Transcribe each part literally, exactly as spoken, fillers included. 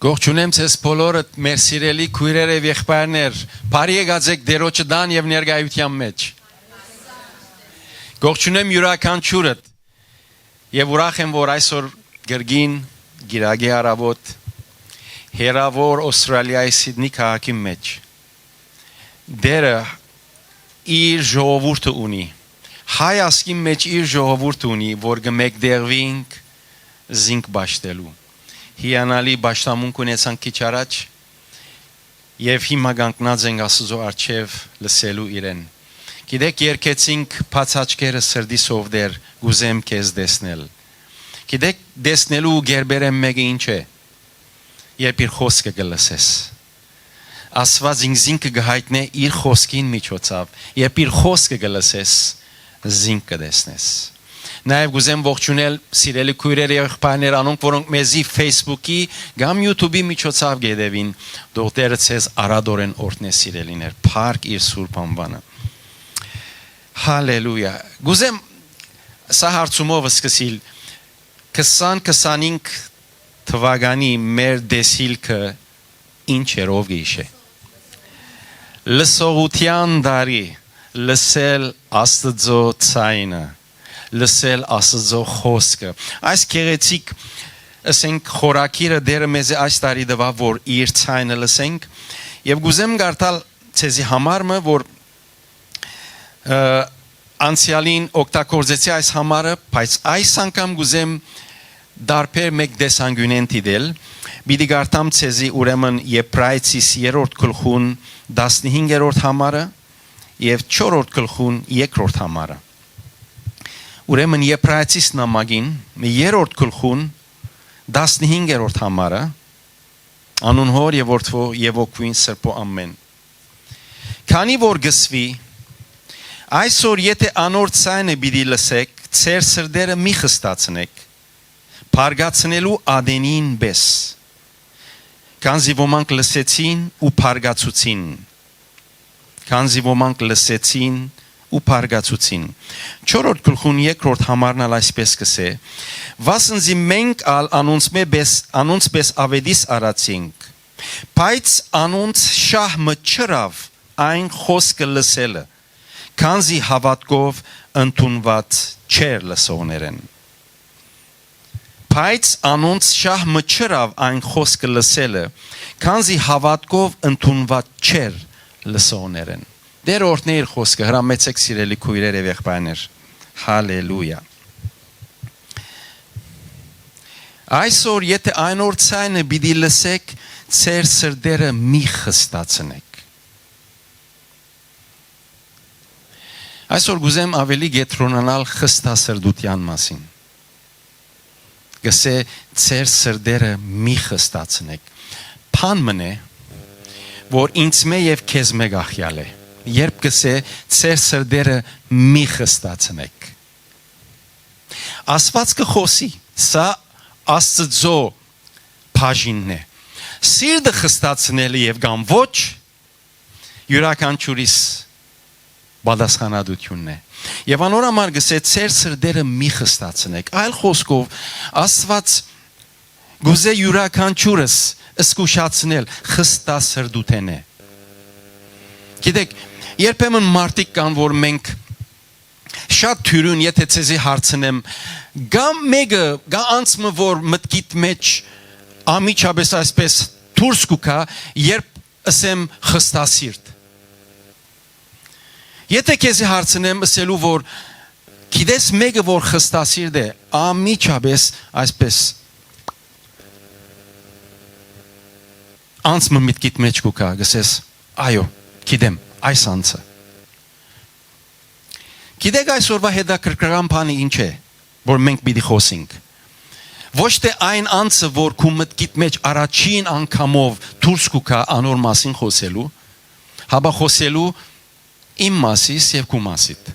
Կողջունեմ ձեզ բոլորդ, մեր սիրելի քույրեր եւ եղբայրներ։ Բարի եկած էք Տիրոջը տան եւ ներկայութեան մէջ։ Կողջունեմ իւրաքանչիւրդ եւ ուրախ եմ, որ այսօր կրկին կիրակի առաւօտ հեռաւոր Օստրալիայի Սիդնի քաղաքի մէջ Տէրը իր ժողովուրդը ունի։ Հայ ազգին մէջ իր ժողովուրդը ունի, որ կը մեկտեղուինք զինք պաշտելու։ Հիանալի պաշտամունք ունեցանք քիչ առաջ եւ հիմա կանգնած ենք Աստուծոյ առջեւ լսելու իրեն։ Գիտեք, երգեցինք «Բաց աչքերը սրտիս ով Տէր, կ'ուզեմ քեզ տեսնել»։ Գիտեք, տեսնելու կերպերէն մէկը ինչ է, երբ իր խօսքը կը լսես։ Աստուած ինքզինքը կը յայտնէ իր խօսքին միջոցաւ, երբ իր խօսքը կը լսես, զինք կը տեսնես։ Նաեւ կ'ուզեմ ողջունել սիրելի քույրեր եւ եղբայրներ, անոնք, որոնք մեզի Facebook-ի կամ YouTube-ի միջոցաւ կ'ետեւին, թող Տէրը ձեզ առատօրէն օրհնէ, սիրելիներ, փառք իր սուրբ անուանը։ Հալելույա։ Կ'ուզեմ սա հարցումով սկսիլ. քսան քսանինք թուականի մեր տեսիլքը ինչ էր, ով կը յիշէ։ Լսողութեան տարի, լսել Աստուծոյ ձայնը, լսել Աստուծոյ խօսքը։ Այս գեղեցիկ, ասենք, խորագիրը Տէրը մեզի այս տարի տուաւ, որ իր ձայնը լսենք։ Եւ կ'ուզեմ կարդալ ձեզի համար մը, որ, ը, անցեալին օգտագործեցի այս համարը, բայց այս անգամ կ'ուզեմ տարբեր մէկ տեսանկիւնէն դիտել։ Պիտի կարդամ ձեզի ուրեմն Եբրայեցիս երրորդ գլխուն տասնհինգերորդ համարը եւ չորրորդ գլխուն երկրորդ համարը։ Ուրեմն Եբրայեցիս նամակին երրորդ գլխուն տասնհինգերորդ համարը, անուն Հօր եւ Որդւոյ եւ Հոգւոյն Սրբոյ ամէն։ Քանի որ կ'ըսուի. «Այսօր եթէ անոր ձայնը պիտի լսէք, ձեր սրտերը մի խստացնէք, բարկացնելու ատենին պէս, քանզի ոմանք լսեցին ու բարկացուցին, քանզի ոմանք լսեցին ու բարկացուցին»։ Չորրորդ գլխուն երկրորդ համարն ալ այսպէս կ'ըսէ. «Վասն զի մենք ալ անոնցմէ պէս, անոնց պէս աւետիս առած ենք, բայց անոնց շահ մը չըրաւ այն խօսքը լսելը, քանզի հաւատքով ընդունուած չէր լսողներէն»։ Բայց անոնց շահ մը չըրաւ այն խօսքը լսելը, քանզի հաւատքով ընդունուած չէր լսողներէն։ Տէր օրհնէ իր խօսքը, հրամեցէք, սիրելի քույրեր եւ եղբայրներ։ Հալելույա։ «Այսօր, եթէ այն օր ձայնը պիտի լսէք, ձեր սրտերը մի խստացնէք»։ Այսօր կ'ուզեմ աւելի կեդրոնանալ խստասրտութեան մասին։ Կ'ըսէ. «Ձեր սրտերը մի խստացնէք»։ Բան մըն է, որ ինձմէ եւ քեզմէ կախեալ է, երբ կ'ըսէ. «Ձեր սրտերը մի խստացնէք»։ Աստուած կը խօսի, սա Աստուծոյ բաժինն է։ Սիրտը խստացնելը եւ կամ ոչ, իւրաքանչիւրիս պատասխանատութիւնն է։ Եւ անոր համար կ'ըսէ. «Ձեր սրտերը մի խստացնէք»։ Այլ խօսքով, Աստուած կ'ուզէ իւրաքանչիւրս զգուշացնել, խստասրտութենէ։ Գիտեք, երբեմն մարդիկ կան, որ մենք շատ դիւրին, եթէ ձեզի հարցնեմ, կա՞ մէկը, կա՞ անձ մը, որ մտքիդ մէջ անմիջապէս այսպէս դուրս կու գայ, երբ ըսեմ խստասիրտ։ Եթէ քեզի հարցնեմ, ըսելու որ գիտես մէկը, որ խստասիրտ է, անմիջապէս այսպէս անձ մը մտքիդ մէջ կու գայ, կ'ըսես. «Այո, գիտեմ, այս անձը»։ Գիտեք այսօրվա հետաքրքրական բանը ինչ է, որ մենք պիտի խօսենք։ Ոչ թէ այն անձը, որ քու մտքիդ մէջ առաջին անգամով դուրս կու գայ անոր մասին խօսելու, հապա խօսելու իմ մասիս եւ քու մասիդ։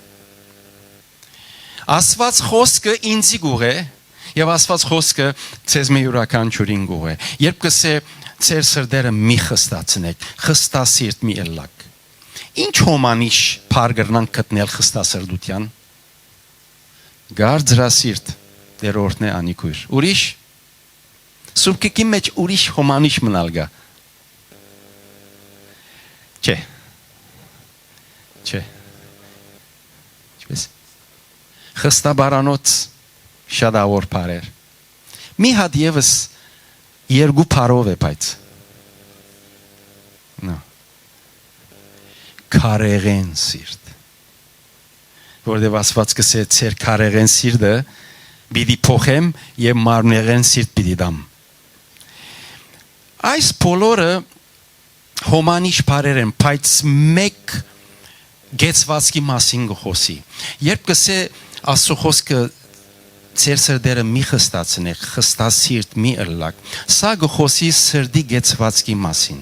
Աստուած խօսքը ինձի կ'ուղղէ եւ Աստուած խօսքը ձեզմէ իւրաքանչիւրին կ'ուղղէ։ Երբ կ'ըսէ. «Ձեր սրտերը մի խստացնէք, խստասիրտ մի ըլլաք»։ Ինչ հոմանիշ բառ կրնանք գտնել խստասրտութեան։ Կարծրասիրտ, Տէր օրհնէ անիկոյր։ Ուրիշ, Սուրբ Գրքին մէջ ուրիշ հոմանիշ մնալ կայ։ Չէ։ Չէ։ Ինչպես։ Խստաբարանոց շատ աղոր բառեր։ Մի հատ ևս երկու բառով է, բայց։ No։ Քարեղեն սիրտ։ Որտեւ Աստուած կ'ըսէ. «Ձեր քարեղեն սիրտը պիտի փոխեմ եւ մարմնեղեն սիրտ պիտի տամ»։ Այս բոլորը հոմանիշ բառեր են, բայց մէկ կեցուածքի մասին կը խօսի։ Երբ կ'ըսէ Աստուծոյ խօսքը. «Ձեր սրտերը մի խստացնէք, խստասիրտ մի ըլլաք», սա կը խօսի սրտի կեցուածքի մասին։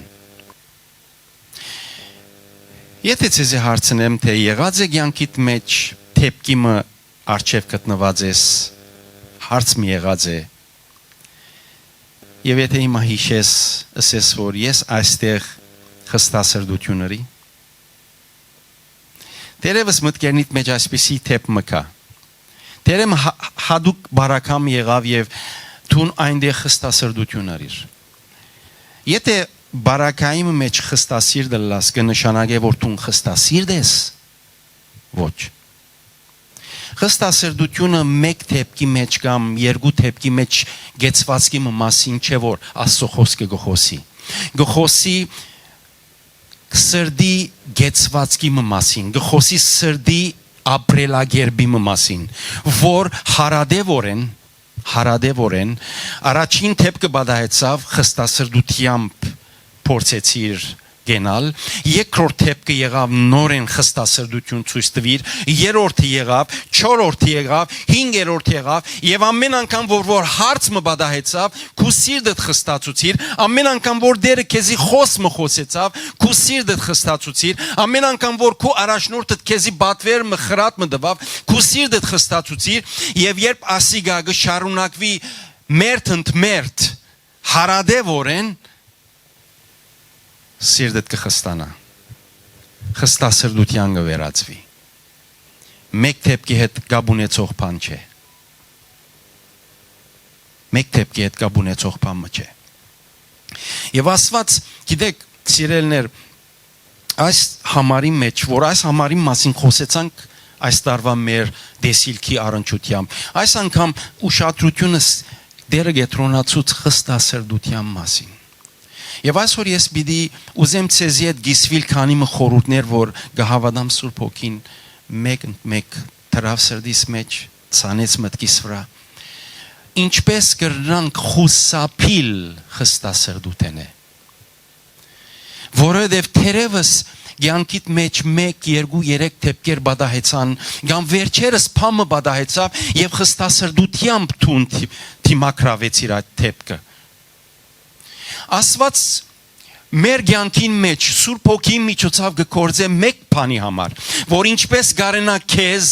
Եթէ ձեզի հարցնեմ, թէ եղած է կեանքիդ մէջ դէպքի մը առջեւ գտնուած ես, հարց մը եղած է, եւ եթէ հիմա յիշես, ըսես, որ ես այստեղ խստասրտութիւն ըրի։ Դերևս մտքերնիդ մէջ այսպիսի դէպք մը կայ։ Դերեմ հա-, հատուկ բարակամ եղաւ եւ դուն այնտեղ խստասրտութիւն ըրիր։ Եթէ բարակայի մը մէջ խստասիրտ ըլլաս, կը նշանակէ որ դուն խստասիրտ ես։ Ոչ։ Խստասրտութիւնը մէկ դէպքի մէջ կամ երկու դէպքի մէջ կեցուածքի մը մասին չէ, որ Աստուծոյ խօսքը կը խօսի։ Կը խօսի սրտի կեցուածքի մը մասին, կը խօսի սրտի ապրելակերպի մը մասին, որ հարատեւորեն, հարատեւորեն առաջին դէպքը պատահեցաւ, խստասրտութեամբ փորձեցիր կենալ, երկրորդ դէպքը եղաւ նորէն խստասրտութիւն ցոյց տուիր, երրորդը եղաւ, չորրորդը եղաւ, հինգերորդը եղաւ, եւ ամէն անգամ որ, որ հարց մը պատահեցաւ, քու սիրտդ խստացուցիր, ամէն անգամ որ Տէրը քեզի խօս մը խօսեցաւ, քու սիրտդ խստացուցիր, ամէն անգամ որ քու առաջնորդդ քեզի պատվեր մը, խրատ մը տուաւ, քու սիրտդ խստացուցիր, եւ երբ ասիկա կը շարունակուի մերթ ընդ մերթ, հարատեւորեն, սիրտդ կը խստանայ, խստասրտութեան կը վերածուի։ Մէկ դէպքի հետ կապ ունեցող բան չէ։ Մէկ դէպքի հետ կապ ունեցող բան մը չէ։ Եւ Աստուած, գիտէք, սիրելիներ, այս համարի մէջ, որ այս համարի մասին խօսեցանք այս տարուայ մեր տեսիլքի առնչութեամբ, այս անգամ ուշադրութիւնս Տէրը կեդրոնացուց խստասրտութեան մասին։ Եւ այսօր ես պիտի ուզեմ ձեզի հետ կիսուիլ քանի մը խորհուրդներ, որ կը հաւատամ Սուրբ Հոգին մէկ ընդ մէկ դրաւ սրտիս մէջ, ցանեց մտքիս վրայ։ Ինչպէս կրնանք խուսափիլ խստասրտութենէ։ Որովհետեւ թերեւս կեանքիդ մէջ մէկ, երկու, երեք դէպքեր պատահեցան, կամ վերջերս բան մը պատահեցաւ եւ խստասրտութեամբ դուն դի-, դիմագրաւեցիր այդ դէպքը։ Աստուած մեր կեանքին մէջ Սուրբ Հոգին միջոցաւ կը գործէ մէկ բանի համար, որ ինչպէս կարենայ քեզ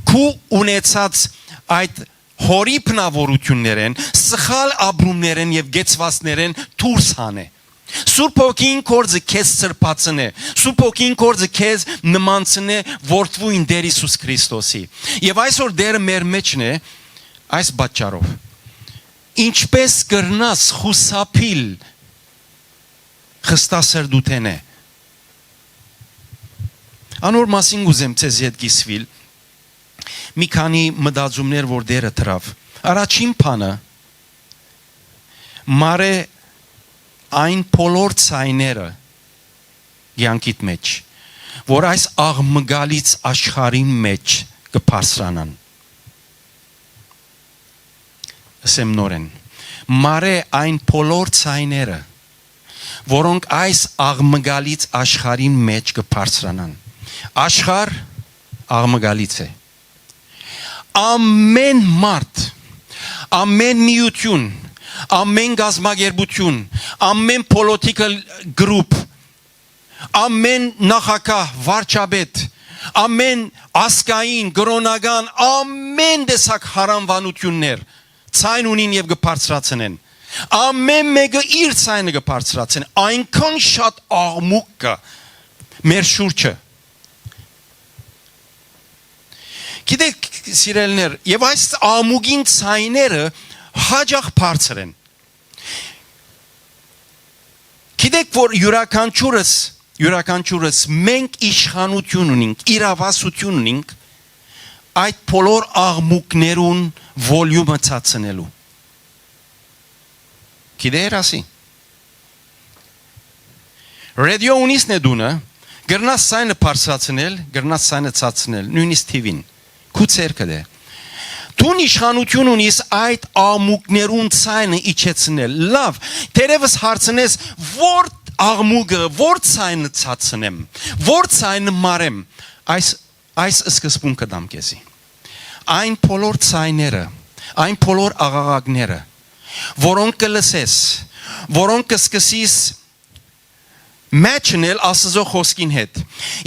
քու ունեցած այդ յոռի բնաւորութիւններէն, սխալ ապրումներէն եւ կեցուածքներէն դուրս հանէ։ Սուրբ Հոգին գործը քեզ սրբացնէ, Սուրբ Հոգին գործը քեզ նմանցնէ որդւոյն Տէր Յիսուս Քրիստոսի։ Եւ այսօր Տէրը մեր մէջն է այս պատճառով։ Ինչպէս կրնաս խուսափիլ խստասրտութենէ։ Անոր մասին կ'ուզեմ ձեզի հետ կիսուիլ մի քանի մտածումներ, որ Տէրը դրաւ։ Առաջին բանը, մարէ այն բոլոր ձայները կեանքիդ մէջ, որ այս աղմկալից աշխարհին մէջ կը բարձրանան։ Ըսեմ նորէն, մարէ այն բոլոր ձայները, որոնք այս աղմկալից աշխարհին մէջ կը բարձրանան։ Աշխարհ աղմկալից է։ Ամէն մարդ, ամէն միութիւն, ամէն կազմակերպութիւն, ամէն political group, ամէն նախագահ, վարչապետ, ամէն ազգային, կրօնական, ամէն տեսակ յարանուանութիւններ ձայն ունին եւ կը բարձրացնեն։ Ամէն մէկը իր ձայնը կը բարձրացնէ։ Այնքան շատ աղմուկ կայ մեր շուրջը։ Գիտեք, սիրելիներ, եւ այս աղմուկին ձայները յաճախ բարձր են։ Գիտեք որ յուրաքանչիւրս, յուրաքանչիւրս մենք իշխանութիւն ունինք, իրաւասութիւն ունինք այդ բոլոր աղմուկներուն վոլիումը ցածնելու։ Գիտե, Երասի, ռեդիո ունիսն է դունը, կրնաս ցայնը բարձրացնել, կրնաս ցայնը ցածնել, նոյնիսկ թիվին, քու ձեռքդ է։ Դուն իշխանութիւն ունիս այդ աղմուկներուն ցայնը իջեցնել։ Լաւ, թերեւս հարցնես, որ աղմուկը, որ ցայնը ցածնեմ, որ ցայնը մարեմ, այս, այս սկզբունքը դամ քեզի։ Այն բոլոր ցայները, այն բոլոր աղաղակները, որոնք կը լսես, որոնք կը սկսիս մէջնել Աստուծոյ խօսքին հետ։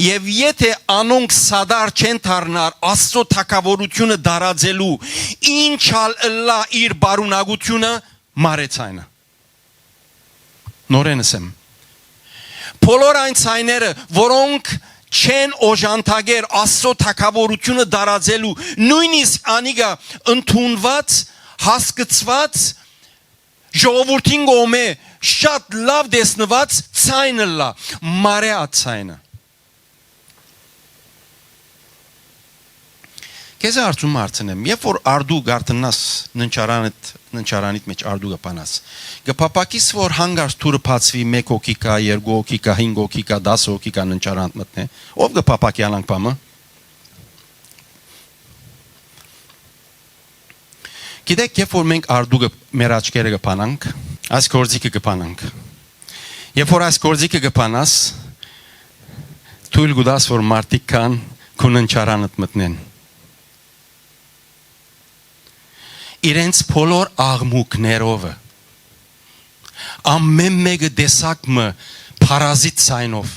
Եւ եթէ անոնք սադար չեն դառնար Աստուծոյ թագաւորութիւնը տարածելու, ինչ ալ ըլլայ իր պարունակութիւնը, մարեց այնը։ Նորէն ըսեմ, բոլոր այն ցայները, որոնք չեն օժանդակեր Աստուծոյ թագաւորութիւնը տարածելու, նոյնիսկ անիկա ընդունուած, հասկցուած, ժողովուրդին կողմէ շատ լաւ տեսնուած ցայնը լա, մարե այդ ցայնը։ Քեզի հարցում հարցնեմ, երբ որ արդու գարտնաս ննչարանիդ, ննչարանիդ մեջ արդու կը բանաս, կը փափակիս որ հանգարց դուռը բացուի, մէկ հոգի կայ, երկու հոգի կայ, հինգ հոգի կայ, դաս հոգի կայ ննչարան մտնէ, ով կը փափակի անանք բամը։ Գիտեք, երբ որ մենք արդու կը, մեր աչքերը կը բանանք, այս գործիքը կը բանանք։ Երբ որ այս գործիքը կը բանաս, թոյլ կու տաս որ մարդիկ կան քու ննչարանդ մտնեն, իրենց բոլոր աղմուկներովը, ամեն մէկը տեսակ մը փարազիտ ցայնով։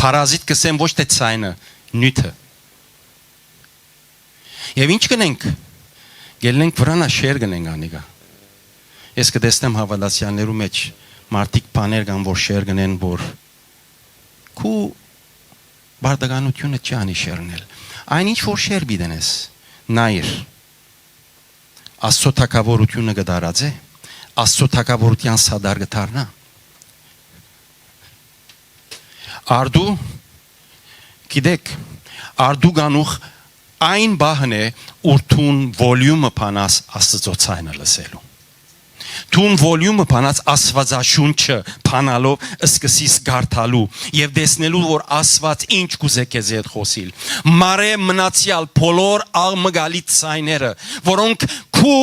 Փարազիտ կ'ըսեմ, ոչ թէ ցայնը, նիւթը։ Եւ ինչ կ'ընենք, կ'ելլենք վրան շեր կ'ընենք անիկա։ Ես կը տեսնեմ հաւատացեալներու մէջ մարդիկ բաներ կան որ շեր կ'ընեն, որ քու բարդականութիւնը չի անի շերնել։ Այն ինչ որ շեր պիտի ընես, նայիր, Աստուծոյ թագաւորութիւնը կը տարածէ, Աստուծոյ թագաւորութեան սադար կը դառնայ։ Արդու, գիտեք, արդու կանուխ այն պահն է, ուր դուն վոլիումը բանաս Աստուծոյ ցայնը լսելու։ Դուն վոլիումը բանաս Աստուածաշունչը բանալով սկսիս կարդալու եւ տեսնելու որ Աստուած ինչ կ'ուզէ քեզի հետ խօսիլ։ Մարե մնացեալ բոլոր աղմկալի ցայները, որոնք քու,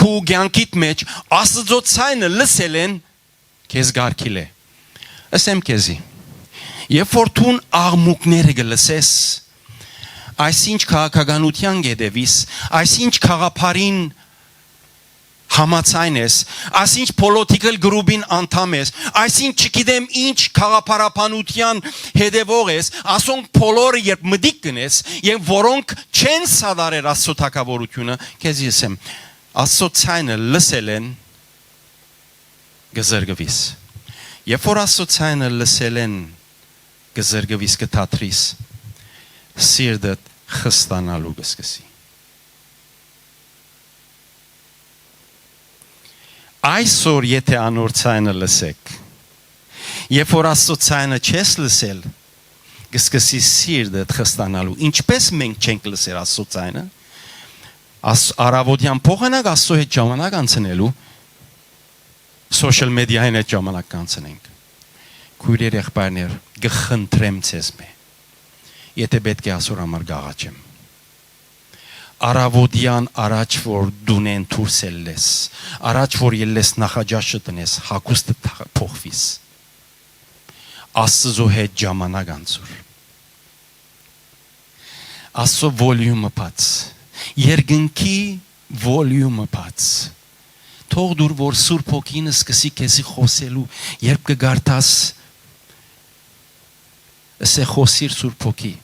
քու կեանքիդ մեջ Աստուծոյ ցայնը լսելէն, քեզ կ'արգիլէ։ Ըսեմ քեզի, երբ որ դուն աղմուկները կը լսես, այսինչ քաղաքականութեան կ'ետեւիս, այսինչ գաղափարին համաձայն ես, այսինչ political group-ին անդամ ես, այսինչ չգիտեմ ինչ գաղափարաբանութեան հետեւող ես, ասոնք բոլորը երբ մտիկ կ'ընես եւ որոնք չեն սադարեր Աստուծոյ թագաւորութիւնը, քեզի ըսեմ, Աստուծոյ ցայնը լսելէն կը զրկուիս։ Երբ որ Աստուծոյ ցայնը լսելէն կը զրկուիս, կը դադրիս, սիրտդ խստանալու կը սկսի։ Այսօր եթէ անոր ցայնը լսեք, երբ որ Աստուծոյ ցայնը չես լսել, կը սկսի սիրտդ խստանալու։ Ինչպէս մենք չենք լսեր Աստուծոյ ցայնը, աս-, առաւօտեան փոխանակ Աստուծոյ հետ ժամանակ անցնելու, social media-ին հետ ժամանակ կանցնենք։ Քոյրեր, եղբայրներ, կը խնդրեմ ձեզմէ, եթէ պէտք է, ասոր համար կ'աղաչեմ։ Առաւօտեան առաջ որ դունէն դուրս ելլես, առաջ որ ելլես նախաճաշը տնես, հագուստը թ-, փոխվիս, Աստուծոյ հետ ժամանակ անցուր։ Աստուծոյ volume-ը բաց, երկնքի volume-ը բաց։ Թող դուր որ Սուրբ Հոգին սկսի քեզի խօսելու, երբ կը կարդաս, ըսէ, խօսիր Սուրբ Հոգի։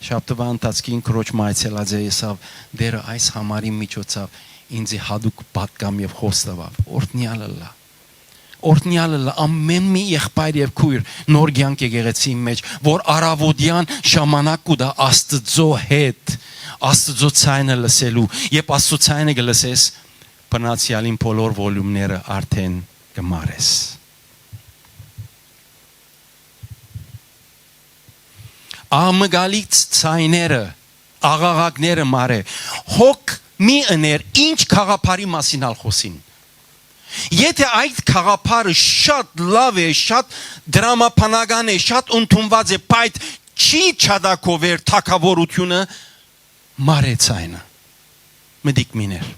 Շաբթուան ընթացքին քրոջ մայցելած է, եսաւ, Տէրը այս համարին միջոցաւ ինձի յատուկ պատգամ եւ խօս տուաւ։ Օրհնեալ ըլլայ։ Օրհնեալ ըլլայ ամէն մի եղբայր եւ քոյր Նոր Կեանք եկեղեցին մէջ, որ առաւօտեան ժամանակ կու տայ Աստուծոյ հետ, Աստուծոյ ցայնը լսելու, երբ Աստուծոյ ցայնը կը լսես, բնացեալին բոլոր volume-ները արդէն կը մարես։ աղմկալից ձայները, աղաղակները մարէ։ Հոգ մի ըներ, ինչ գաղափարի մասին ալ խօսին։ Եթէ այդ գաղափարը շատ լաւ է, շատ դրամաբանական է, շատ ընդունուած է, բայց չի չատակովեր թագաւորութիւնը, մարէ ձայնը։ Մտիկ միներ։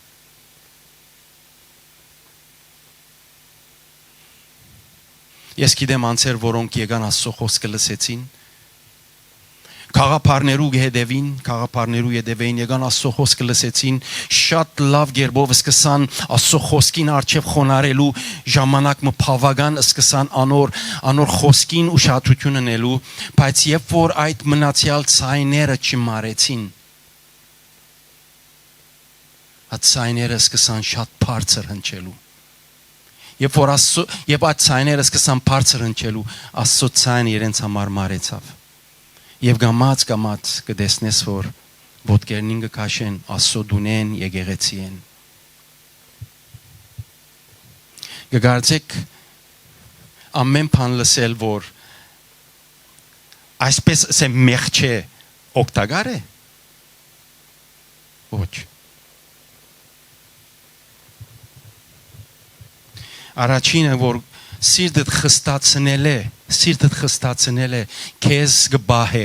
Ես գիտեմ անձեր, որոնք եկան Աստծո խօսքը լսեցին, գաղափարներու կը հետեւին, գաղափարներու ետեւէին, եկան Աստծո խօսքը լսեցին, շատ լաւ կերպով սկսան Աստծո խօսքին առջեւ խոնարհելու, ժամանակ մը բաւական սկսան անոր, անոր խօսքին ուշադրութիւն ընելու, բայց երբ որ այդ մնացեալ ձայները չմարեցին, այդ ձայները սկսան շատ բարձր հնչելու։ Երբ որ Աստծո, երբ այդ ձայները սկսան բարձր հնչելու, Աստծո ձայնը իրենց համար մարեցաւ։ Եւ կամաց-կամաց կը տեսնես, որ ոտքերնին կը քաշեն Աստծո տունէն, եկեղեցիէն։ Կը կարծեք ամէն բան լսել, որ այսպես ասեմ, մեղչէ օգտակար է։ Ոչ։ Առաջինը, որ սիրտդ խստացնել է, սիրտդ խստացնել է, քեզ կը պահէ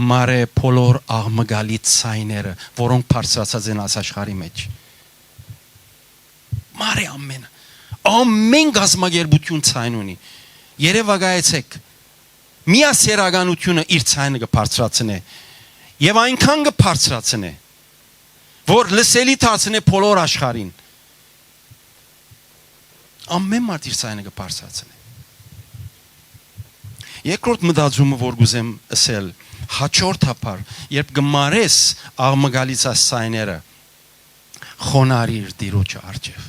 մարէ բոլոր աղմկալից ցայները, որոնք բարձրացած են այս աշխարհի մեջ։ Մարէ ամենը, ամեն կազմակերպություն ցայն ունի։ Երևակայեցեք, միասեռականությունը իր ցայնը կը բարձրացնէ, եւ այնքան կը բարձրացնէ, որ լսելի դարձնէ բոլոր աշխարհին։ Ամեն մարդ իր ցայնը կը բարձրացնէ։ Երկրորդ մտածումը, որ կուզեմ ըսել, հաջորդաբար, երբ կը մարես աղմկալից այս ցայները, խոնարիր Տիրոջը առջեւ։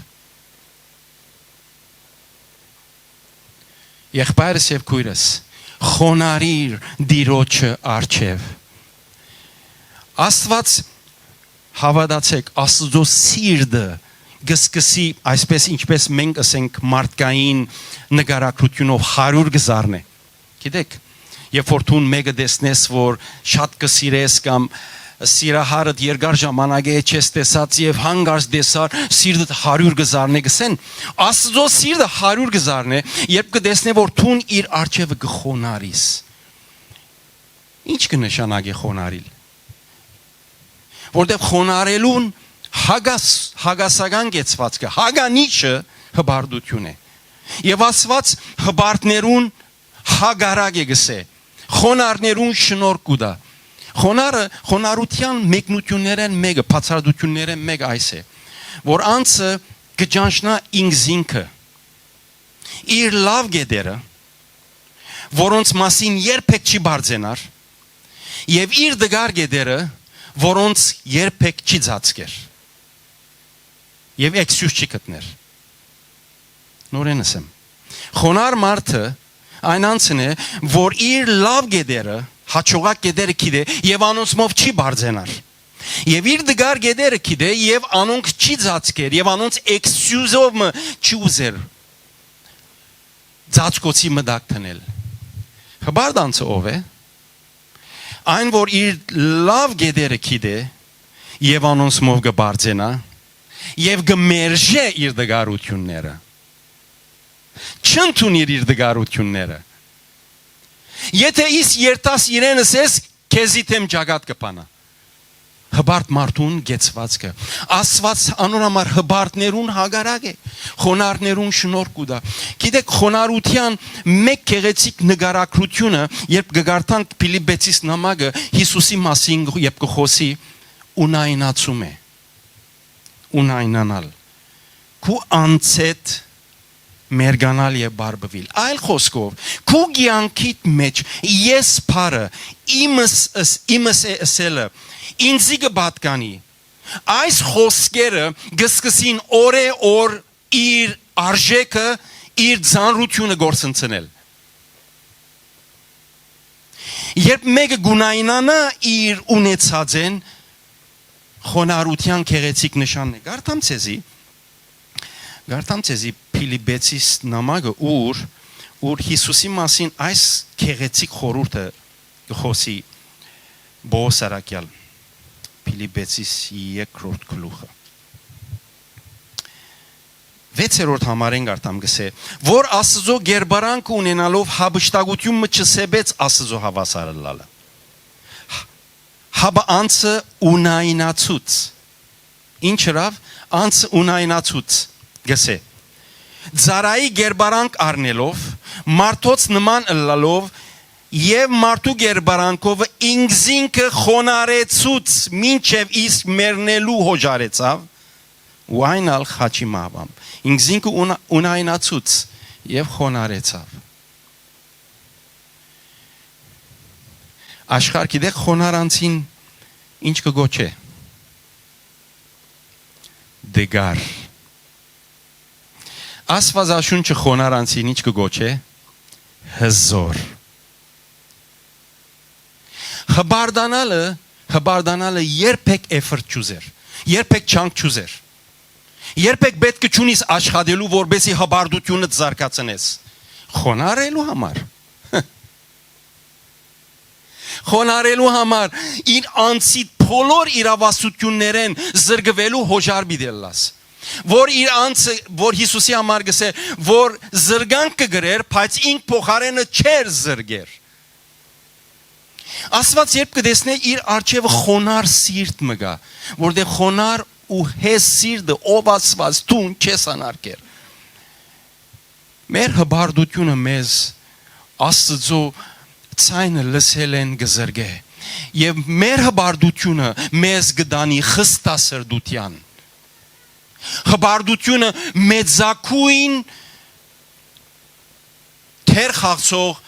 Եղբայրս եւ քոյրս, խոնարիր Տիրոջը առջեւ։ Աստուած, հաւատացեք, Աստուծոյ սիրտը կը սկսի այսպես, ինչպես մենք ըսենք, մարդկային նկարագրութիւնով հարիւր կը զարնէ։ Գիտեք, երբ որ դուն մէկը տեսնես, որ շատ կը սիրես կամ սիրահարդ երկար ժամանակէ չես տեսած եւ հանկարծ տեսար, սիրտդ հարիւր կը զարնէ, կ'ըսեն, Աստուծոյ սիրտը հարիւր կը զարնէ, երբ կը տեսնէ, որ դուն իր առջեւը կը խոնարիս։ Ի՞նչ կը նշանակէ խոնարիլ։ Որտեւ խոնարելուն հակաս-, հակասական կեցուածքը, հականիչը հպարտութիւն է։ Եւ Աստուած հպարտներուն հակառակ է, կ'ըսէ, խոնարհներուն շնորհք կու տայ։ Խոնարհը, խոնարհութեան մեկնութիւններէն մէկը, բացատրութիւններէն մէկը այս է, որ անձը կը ճանչնայ ինքզինքը, իր լաւ կետերը, որոնց մասին երբեք չի բարձենար, եւ իր տկար կետերը, որոնց երբեք չի ծածկեր եւ էքսիուզ չի գտներ։ Նորէն ըսեմ, խոնար մարդը այն անձն է, որ իր լաւ կետերը, հաջողակ կետերը գիտէ եւ անոնցմով չի բարձենար։ Եւ իր տկար կետերը գիտէ եւ անոնք չի ծածկեր եւ անոնց էքսիուզով մը չի ուզեր ծածկոցի մը տակ դնել։ Հպարտ անձը ո՞վ է։ Այն, որ իր լաւ կետերը գիտէ եւ անոնցմով կը բարձենայ եւ կը մերժէ իր տկարութիւնները, չընդունիր իր տկարութիւնները։ Եթէ իս երթաս իրեն ըսես, քեզի դէմ ճակատ կը բանայ։ Հպարտ մարդուն կեցուածքը։ Աստուած անոր համար հպարտներուն հակառակ է, խոնարհներուն շնորհք կու տայ։ Գիտեք, խոնարհութեան մէկ գեղեցիկ նկարագրութիւնը, երբ կը կարդանք Փիլիպպեցիս նամակը, Յիսուսի մասին երբ կը խօսի, ունայնացում է, ունայնանալ, քու անձէդ մերկանալ եւ բարբուիլ։ Այլ խօսքով, քու կեանքիդ մեջ ես բառը, իմս, ըս-, իմս է ըսելը, ինձի կը պատկանի։ Այս խօսքերը կը սկսին օրէ օր իր արժեքը, իր ծանրութիւնը գործընծնել։ Երբ մէկը կունայնանայ իր ունեցածէն, խոնարհութեան գեղեցիկ նշանն է։ Կարդամ ձեզի, կարդամ ձեզի Փիլիպպեցիս նամակը, ուր, ուր Յիսուսի մասին այս գեղեցիկ խորհուրդը կը խօսի Պողոս առաքեալ, Փիլիպեցիս երկրորդ գլուխը, վեցերորդ համարէն կ'արթամ, կ'ըսէ, որ Աստուծոյ կերպարանքը ունենալով հափշտակութիւն մը չսեպեց Աստուծոյ հաւասար ըլլալը, հապա անձը ունայնացուց։ Ինչ ըրաւ, անձ ունայնացուց, կ'ըսէ, ծառայի կերպարանք առնելով, մարդոց նման ըլլալով եւ մարդու կերպարանքովը ինքզինքը խոնարեցուց, մինչեւ իսկ մեռնելու յօժարեցաւ, ու այն ալ խաչի մահուամբ։ Ինքզինքը ունա-, ունայնացուց եւ խոնարեցաւ։ Աշխարհ գիտեք խոնար անձին ինչ կը գոչէ։ Դգար։ Աստուածաշունչը խոնար անձին ինչ կը գոչէ։ Հզոր։ Հպարտանալը, հպարտանալը երբեք էֆորտ չուզեր, երբեք չանք չուզեր, երբեք պետք չունիս աշխատելու, որպեսզի հպարտութիւնդ զարգացնես։ Խոնարհելու համար։ Խոնարհելու համար, իր անձի բոլոր իրավասություններէն զրկուելու յօժար պիտի ըլլաս։ Որ իր անձը, որ Յիսուսի համար կ'ըսէ, որ զրկանք կը կրէր, բայց ինք փոխարէնը չէր զրկեր։ Աստուած երբ կը տեսնէ, իր առջեւը խոնար սիրտ մը կայ, որտեղ խոնար ու հեզ սիրտը, ով Աստուած, դուն չես անարգեր։ Մեր հպարտությունը մեզ Աստուծոյ ձայնը լսելէն կը զրկէ, եւ մեր հպարտությունը մեզ կը տանի խստասրտութեան։ Հպարտությունը մեծագոյն դեր խաղցող,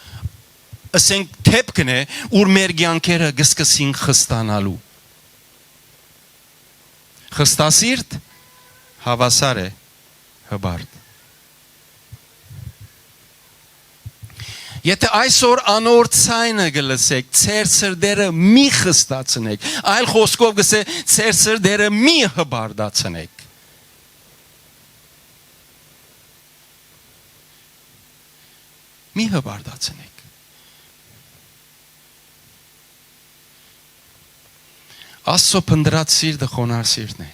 ըսենք, դէպքն է, ուր մեր կեանքերը կը սկսին խստանալու։ Խստասիրտ հաւասար է հպարտ։ Եթէ այսօր անոր ձայնը կը լսէք, ձեր սրտերը մի խստացնէք, այլ խօսքով կ'ըսէ, ձեր սրտերը մի հպարտացնէք։ Մի հպարտացնէք։ Աստծո փնտռած սիրտը խոնար սիրտն է։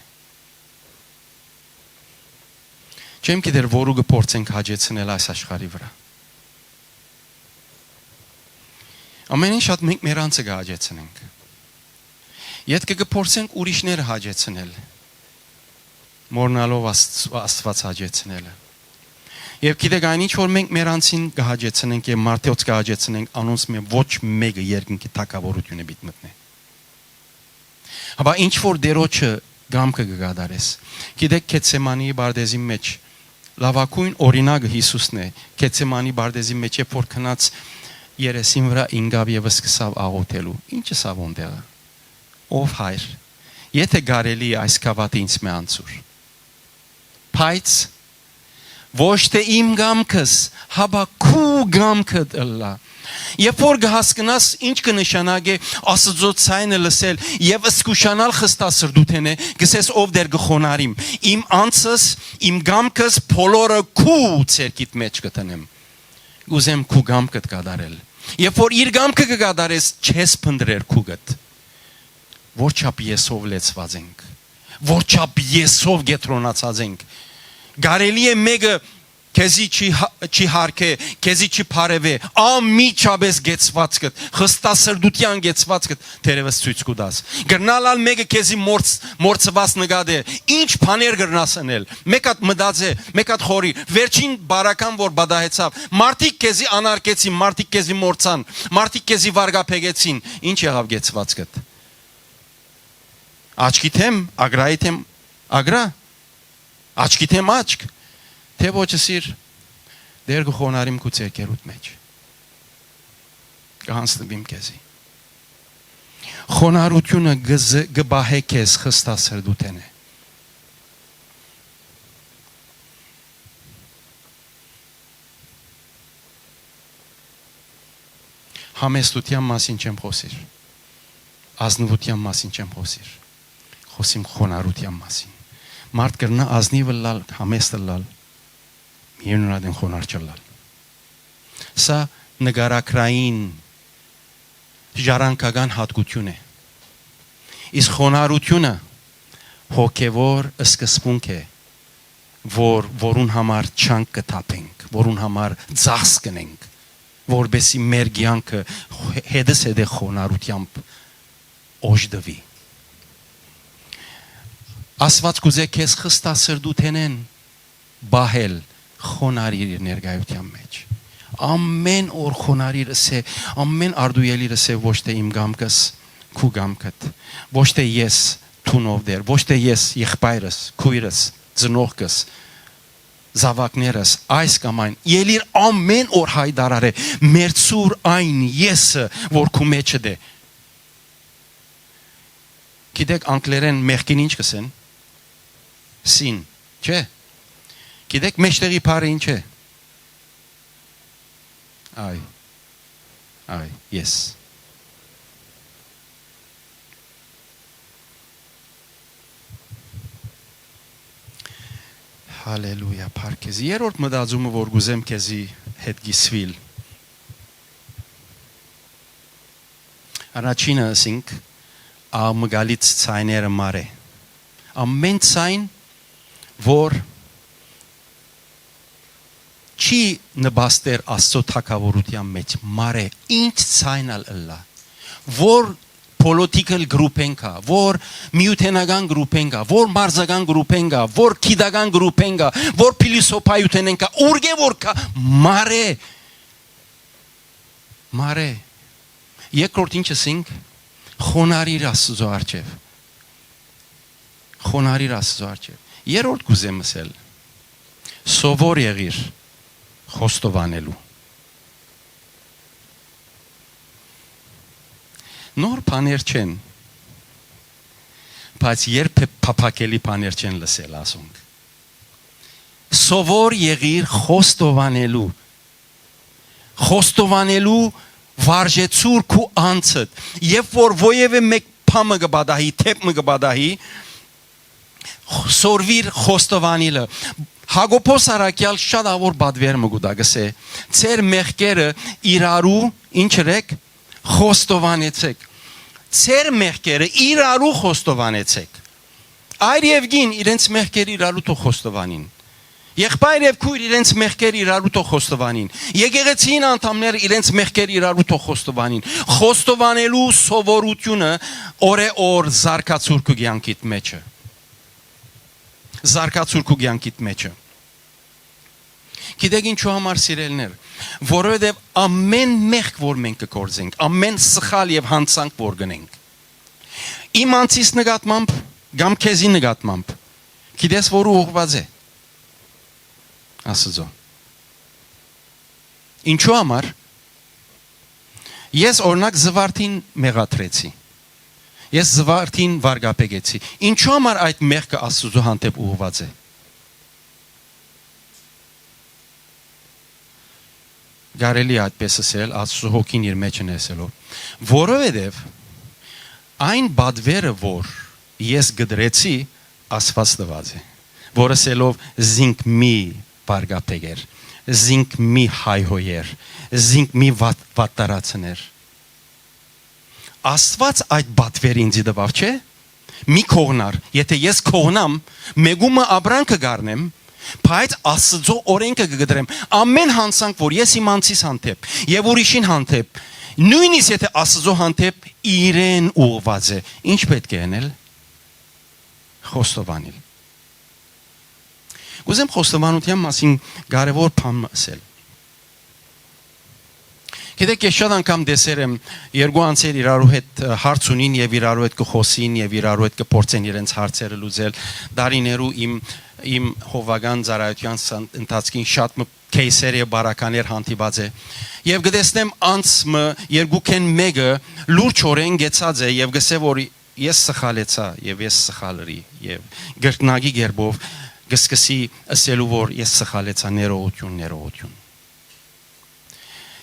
Չեմ գիտեր որու կը փորձենք հաճեցնել այս աշխարհի վրա։ Ամենէն շատ մենք մեր անձը կը հաճեցնենք։ Ետքը կը փորձենք ուրիշները հաճեցնել, մոռնալով Աստծո-, Աստված հաճեցնելը։ Եվ գիտեք, այն ինչ որ մենք մեր անձին կը հաճեցնենք եւ մարդոց կը հաճեցնենք, անոնց մէ ոչ մէկը երկնքի թագաւորութիւնը պիտի մտնէ։ Հապա ինչ որ Տերոջը կամքը կը կատարես։ Գիտեք, Գեթսեմանի պարտեզին մէջ լաւագոյն օրինակը Յիսուսն է։ Գեթսեմանի պարտեզին մէջ երբ որ գնաց երեսին վրա ինկաւ եւ սկսաւ աղօթելու։ Ինչ ըսաւ ոնտեղը։ «Ով Հայր, եթէ կարելի է, այս գաւաթը ինձ մէ անցուր։ Բայց ոչ թէ իմ կամքս, հապա քու կամքդ ըլլայ»։ Երբ որ կը հասկնաս ինչ կը նշանակէ Աստուծոյ ձայնը լսել եւ զգուշանալ խստասրտութենէ, կ'ըսես. «Ով Տէր, կը խոնարհիմ, իմ անձս, իմ կամքս, բոլորը քու ձեռքիդ մէջ կը դնեմ, կ'ուզեմ քու կամքդ կատարել»։ Երբ որ իր կամքը կը կատարես, չես փնտռեր քուկդ։ Որչափ եսով լեցուած ենք, որչափ եսով կեդրոնացած ենք։ Կարելի է մէկը քեզի չի հա-, չի հարգէ, քեզի չի բարեւէ, անմիջապէս կեցուածքդ, խստասրտութեան կեցուածքդ թերեւս ցոյց կու տաս։ Կրնալ ալ մէկը քեզի մորց-, մորցուած նկատէ, ինչ բաներ կրնաս ընել։ Մէկ հատ մտածէ, մէկ հատ խորի, վերջին բարական որ պատահեցաւ, մարդիկ քեզի անարգեցին, մարդիկ քեզի մորցան, մարդիկ քեզի վարկաբեկեցին, ինչ եղաւ կեցուածքդ։ Աչքի թեմ, ագրայի թեմ, ագրա, աչքի թեմ, աչք, թէ ոչ, սիր, Տէր, կը խոնարհիմ քու ձեռքերուդ մէջ, կը յանձնուիմ քեզի։ Խոնարհութիւնը կը զ-, կը պահէ քեզ խստասրտութենէ։ Համեստութեան մասին չեմ խօսիր, ազնուութեան մասին չեմ խօսիր, խօսիմ խոնարհութեան մասին։ Մարդ կրնայ ազնիւ ըլլալ, համեստ ըլլալ, միևնույն ատեն խոնարհ չըլլալ։ Սա նկարագրային ժառանգական յատկութիւն է։ Իսկ խոնարհութիւնը հոգեւոր սկզբունք է, որ, որուն համար չանք կը թափենք, որուն համար ծախս կ'ընենք, որպեսզի մեր կեանքը հետզհետէ խոնարհութեամբ օժտուի։ Աստուած կ'ուզէ քեզ խստասրտութենէն պահել, խոնարհիր իր ներկայութեան մէջ։ Ամէն օր խոնարհիր, ըսէ, ամէն արտուելիր, ըսէ, ոչ թէ իմ կամքս, քու կամքդ, ոչ թէ ես, դուն ով Տէր, ոչ թէ ես, եղբայրս, քոյրս, ծնողքս, զաւակներս, այս կամ այն, ելիր ամէն օր յայտարարէ, մերձուր այն եսը, որ քու մէջդ է։ Գիտեք, անգլերէն մեղքին ինչ կ'ըսեն։ Սին, չէ՞։ Գիտեք, մէջտեղի բառը ինչ է։ Այ, այ, ես։ Հալելույա, փառք քեզ։ Երրորդ մտածումը, որ կ'ուզեմ քեզի հետ կիսուիլ։ Առաջինը, ասինք, աղմկալից ցայները մար է։ Ամէն ցայն, որ չի նպաստեր Աստծո թագաւորութեան մէջ, մար է, ինչ ցայն ալ ըլլայ, որ political group-ին կայ, որ միութենական group-ին կայ, որ մարզական group-ին կայ, որ գիտական group-ին կայ, որ փիլիսոփայութենէն կայ, ուրկէ որ կայ, մար է, մար է։ Երկրորդ ինչ ըսինք, խոնարհիր Աստուծոյ առջեւ։ Խոնարհիր Աստուծոյ առջեւ։ Երրորդ կ'ուզեմ ըսել, սովոր եղիր խոստովանելու։ Նոր բաներ չեն, բայց երբեք փափաքելի բաներ չեն լսել ասոնք։ Սովոր եղիր խոստովանելու, խոստովանելու վարժեցուր քու անձդ, երբ որ որևէ մէկ բան մը կը պատահի, դէպ մը կը պատահի, սորվիր խոստովանիլը։ Յակոբոս առաքեալ շատ աղոր պատվեր մը կու տայ, կ'ըսէ. «Ձեր մեղքերը իրարու ինչ ըրեք, խոստովանեցեք»։ Ձեր մեղքերը իրարու խոստովանեցեք։ Այր եւ կին իրենց մեղքերը իրարու թող խոստովանին։ Եղբայր եւ քոյր իրենց մեղքերը իրարու թող խոստովանին։ Եկեղեցին անդամները իրենց մեղքերը իրարու թող խոստովանին։ Խոստովանելու սովորութիւնը օրէ օր զարգացուր քու կեանքիդ մէջը։ Զարգացուր քու կեանքիդ մէջը։ Գիտեք ինչու համար, սիրելիներ, որովհետեւ ամէն մեղք, որ մենք կը գործենք, ամէն սխալ եւ յանցանք, որ կ'ընենք, իմ անձիս նկատմամբ կամ քեզի նկատմամբ, գիտես որու ուղղուած է։ Աստծո։ Ինչու համար։ Ես, օրինակ, Զվարթին մեղադրեցի։ Ես Զվարթին վարկաբեկեցի։ Ինչու համար այդ մեղքը Աստուծո հանդէպ ուղղուած է։ Կարելի է այդպես ըսել, Աստուծո հոգին իր մեջ ներսելով։ Որովհետև այն պատվերը, որ ես կտրեցի, Աստված տված է, որ ըսելով. «Զինք մի վարկաբեկեր, զինք մի հայհոյեր, զինք մի վատ-, վատտարացներ»։ Աստված այդ պատվերը ինձի տվավ, չէ՞։ Մի կողնար, եթե ես կողնամ, մեկումը ապրանքը կառնեմ, բայց Աստծո օրենքը կկտրեմ։ Ամեն յանցանք, որ ես իմ անձիս հանդեպ և ուրիշին հանդեպ, նույնիսկ եթե Աստծո հանդեպ, իրեն ուղղված է, ինչ պետք է ընել։ Խոստովանիլ։ Կուզեմ խոստովանության մասին կարևոր բան մը ասել։ Գիտեք, ես շատ անգամ տեսեր եմ, երկու անձեր իրարու հետ, ը, հարց ունին և իրարու հետ կը խոսին և իրարու հետ կը փորձեն իրենց հարցերը լուծել։ Դարիներու իմ, իմ հովվական ծառայության սան-, ընթացքին շատ մը քեյսեր և բարականեր հանդիպած է։ Եվ կտեսնեմ անձ մը, երկուքեն մեկը լուրջ օրեն գեցած է և գսե, որ ես սխալեցայ և ես սխալրի, և կրկնակի կերպով կսկսի ըսելու, որ ես սխալեցայ, ներողություն, ներողություն։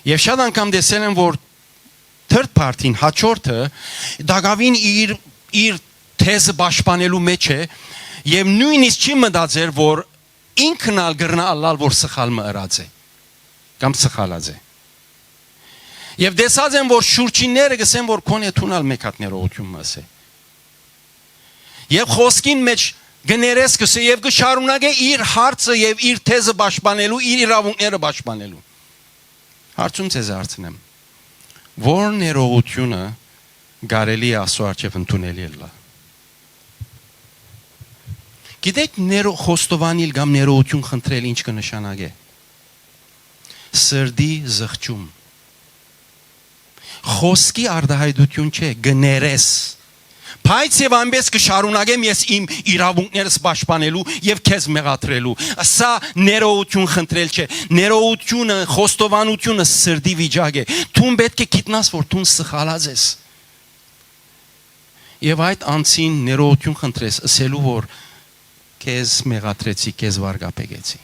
Եվ շատ անգամ տեսել եմ, որ third party-ն, հաջորդը, տակավին իր, իր թեզը պաշտպանելու մեջ է և նույնիսկ չի մտածեր, որ ինքն ալ կրնա ըլլալ, որ սխալ մը ըրած է կամ սխալած է։ Եւ տեսած եմ, որ շուրջինները կ'ըսեն, որ քոնէ դուն ալ մէկ հատ ներողութիւն մը ըսէ։ Եւ խօսքին մէջ կը ներես, կ'ըսէ, եւ կը շարունակէ իր հարցը եւ իր թեզը պաշտպանելու, իր իրաւունքները պաշտպանելու։ Հարցում ձեզի հարցնեմ. ո՞ր ներողութիւնը կարելի է Աստուծոյ առջեւ ընդունելի ըլլայ։ Գիտեք, ներո-, խոստովանիլ կամ ներողութիւն խնդրել ինչ կը նշանակէ։ Սրտի զղջում։ Խօսքի արտայայտութիւն չէ, կը ներես։ Բայց եւ այնպէս կը շարունակեմ ես իմ իրաւունքներս պաշտպանելու եւ քեզ մեղադրելու։ Սա ներողութիւն խնդրել չէ։ Ներողութիւնը, խոստովանութիւնը սրտի վիճակ է։ Դուն պէտք է գիտնաս, որ դուն սխալած ես։ Եւ այդ անձին ներողութիւն խնդրես, ըսելու, որ քեզ մեղադրեցի, քեզ վարկաբեկեցի։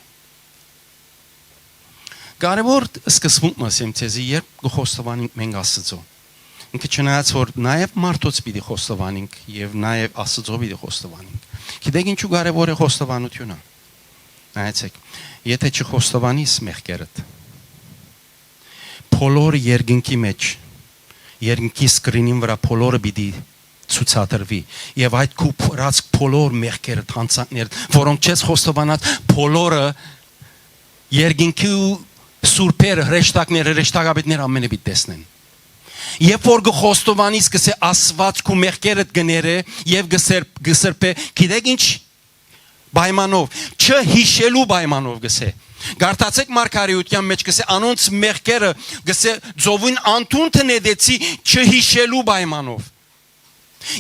Կարեւոր սկզբունք մը ասեմ ձեզի, երբ կը խոստովանենք մենք Աստծոյ։ Ինքը չնայած որ նաեւ մարդոց պիտի խոստովանենք եւ նաեւ Աստծոյ պիտի խոստովանենք։ Գիտեք ինչու կարեւոր է խոստովանութիւնը։ Նայեցեք, եթե չխոստովանիս մեղքերդ, բոլոր երկնքի մեջ, երկնքի սկրինին վրա բոլորը պիտի ցուցադրուի եւ այդ քու փրած բոլոր մեղքերդ, յանցանքներդ, որոնք չես խոստովանած, բոլորը երկնքի սուրբերը, հրեշտակները, հրեշտակապետները ամենը պիտի տեսնեն։ Երբ որ կը խոստովանիս, կ'ըսէ, Աստուած քու մեղքերդ կը ներէ եւ կը սրբ-, կը սրբէ, գիտեք ինչ պայմանով, չհիշելու պայմանով, կ'ըսէ։ Կարդացեք մարգարէութեան մեջ, կ'ըսէ, անոնց մեղքերը, կ'ըսէ, ծովուն անդունդը նետեցի չհիշելու պայմանով։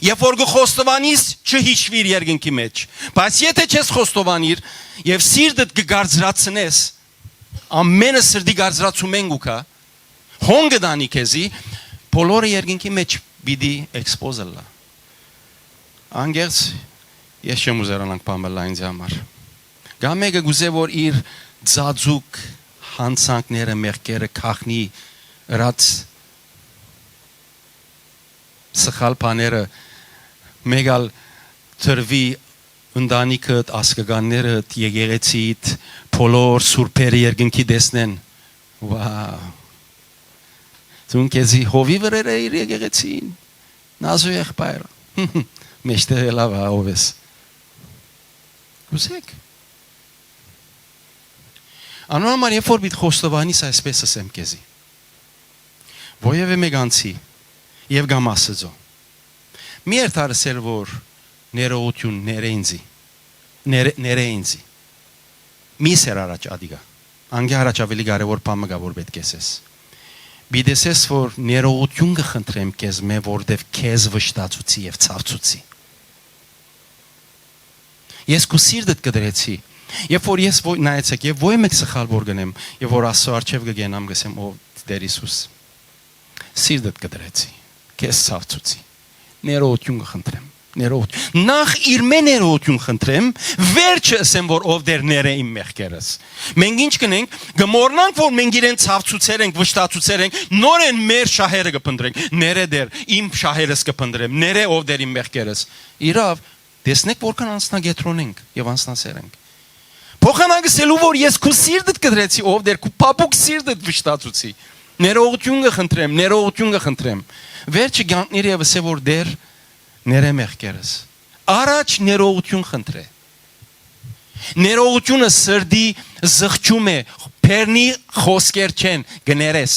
Երբ որ կը խոստովանիս, չհիշուիր երկնքի մեջ, բայց եթե չես խոստովանիր եւ սիրտդ կը կարծրացնես, ամենը սրտի կարծրացումէն կու գայ, հոն կը տանի քեզի, բոլորը երկնքի մեջ պիտի էքսպոզ ըլլայ։ Անկեղծ, ես չեմ ուզեր անանք բան ըլլայ ինձ համար։ Կամ մէկը կ'ուզէ, որ իր ձաձուկ յանցանքները, մեղքերը, գաղտնի ըրած սխալ բաները մէկ ալ տրուի ընտանիքդ, ազգականներդ, եկեղեցիդ, բոլոր սուրբերը երկնքի տեսնեն։ Վա, դուն քեզի հովի վրեր է իր եկեղեցին, նազու եղբայր, մեջտեղ ելա վա, ով ես։ Կ'ուզեք։ Անոր համար, երբ որ պիտի խոստովանիս, այսպես ըսեմ քեզի. որևէ մէկ անձի եւ կամ Աստծոյ, մի երթար ըսել, որ ներողութիւն, ներէ ինձի, ներէ, ներէ ինձի, մի սեր առաջ ատիկա, անկէ առաջ աւելի կարեւոր բան մը կայ, որ պէտք է ասես։ Պիտի ասես, որ ներողութիւն կը խնդրեմ քեզմէ, որտեւ քեզ վշտացուցի եւ ցաւցուցի։ Ես քու սիրտդ կը դրեցի։ Երբ որ ես ոյ-, նայեցեք, եւ ոյ մէկ սխալ որ գնեմ, եւ որ Աստծո առջեւ կը գնամ, կ'ըսեմ, ով Տեր Յիսուս, սիրտդ կը դրեցի, քեզ ցաւցուցի, ներողութիւն կը խնդրեմ, ներողութիւն։ Նախ իրմէ ներողութիւն խնդրեմ, վերջը ըսեմ, որ ով Տեր, ներէ իմ մեղքերս։ Մենք ինչ կ'ընենք, կը մոռնանք, որ մենք իրեն ցաւցուցեր ենք, վշտացուցեր ենք, նորէն մեր շահերը կը փնտրենք, ներէ Տեր, իմ շահերս կը փնտրեմ, ներէ ով Տեր իմ մեղքերս։ Իրաւ, տեսնեք, որքան անձնակեդրոն ենք եւ անձնասեր ենք։ Փոխանակ ըսելու, որ ես քու սիրտդ կը դրեցի, ով Տեր, քու փափուկ սիրտդ վշտացուցի։ Ներողութիւն կը խնդրեմ, ներողութիւն կը խնդրեմ։ Վերջը կանգնիր եւ ըսէ, որ Տեր, ներէ մեղքերս։ Առաջ ներողութիւն խնդրէ։ Ներողութիւնը սրտի զղջում է, բեռնի խօսքեր չեն, կը ներես։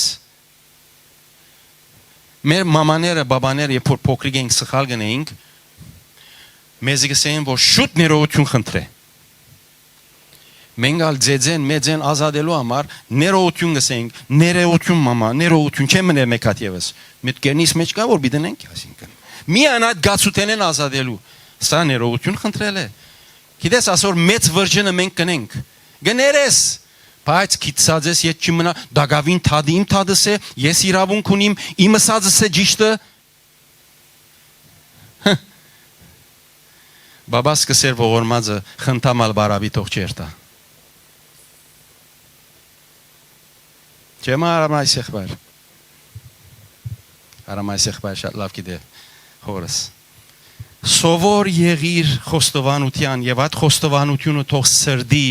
Մեր մամաները, բաբաները, երբ որ փոքրիկ էինք, սխալ կ'ընէինք, մեզի կ'ըսէին, որ շուտ ներողութիւն խնդրէ։ Մենք ալ ձեզեն, մեզեն ազատելու համար ներողութիւն կ'ըսէինք, ներողութիւն, մամա, ներողութիւն, չեմ մնե մէկ հատ եւս։ Մտքերնիս մեջ կայ, որ պիտի ընենք, այսինքն, միայն այդ գացութենէն ազատելու։ Սա ներողութիւն խնդրել է։ Գիտես, ասոր մեծ վրճնը մենք կ'ընենք, կը ներես, բայց գիտցած ես, ետ չի մնայ, տակաւին թատը իմ թատս է, ես իրաւունք ունիմ, իմ ըսածս է ճիշդը։ Բաբաս կ'ըսէր ողորմածը, խնդամալ բարաւի թող չերթայ։ Չէ՞ մը, Արամայ Սեխբայր։ Արամայ Սեխբայր շատ լաւ գիտէ հորս։ Սովոր եղիր խոստովանութեան, եւ այդ խոստովանութիւնը թող սրտի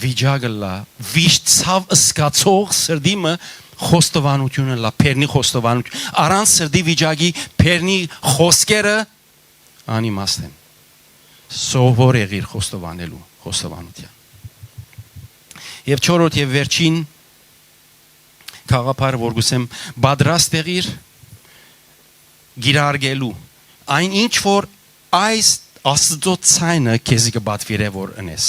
վիճակ ըլլայ, վիշտ, ցաւ զգացող սրտի մը խոստովանութիւնը, լա բերնի խոստովանութիւն, առանց սրտի վիճակի բերնի խօսքերը անիմաստ են։ Սովոր եղիր խոստովանելու, խոստովանութեան։ Եւ չորրորդ եւ վերջին գաղափարը, որ կ'ուսեմ, պատրաստ եղիր կիրարկելու այն ինչ որ այս Աստուծոյ ցայնը քեզի կը պատուիրէ որ ընես։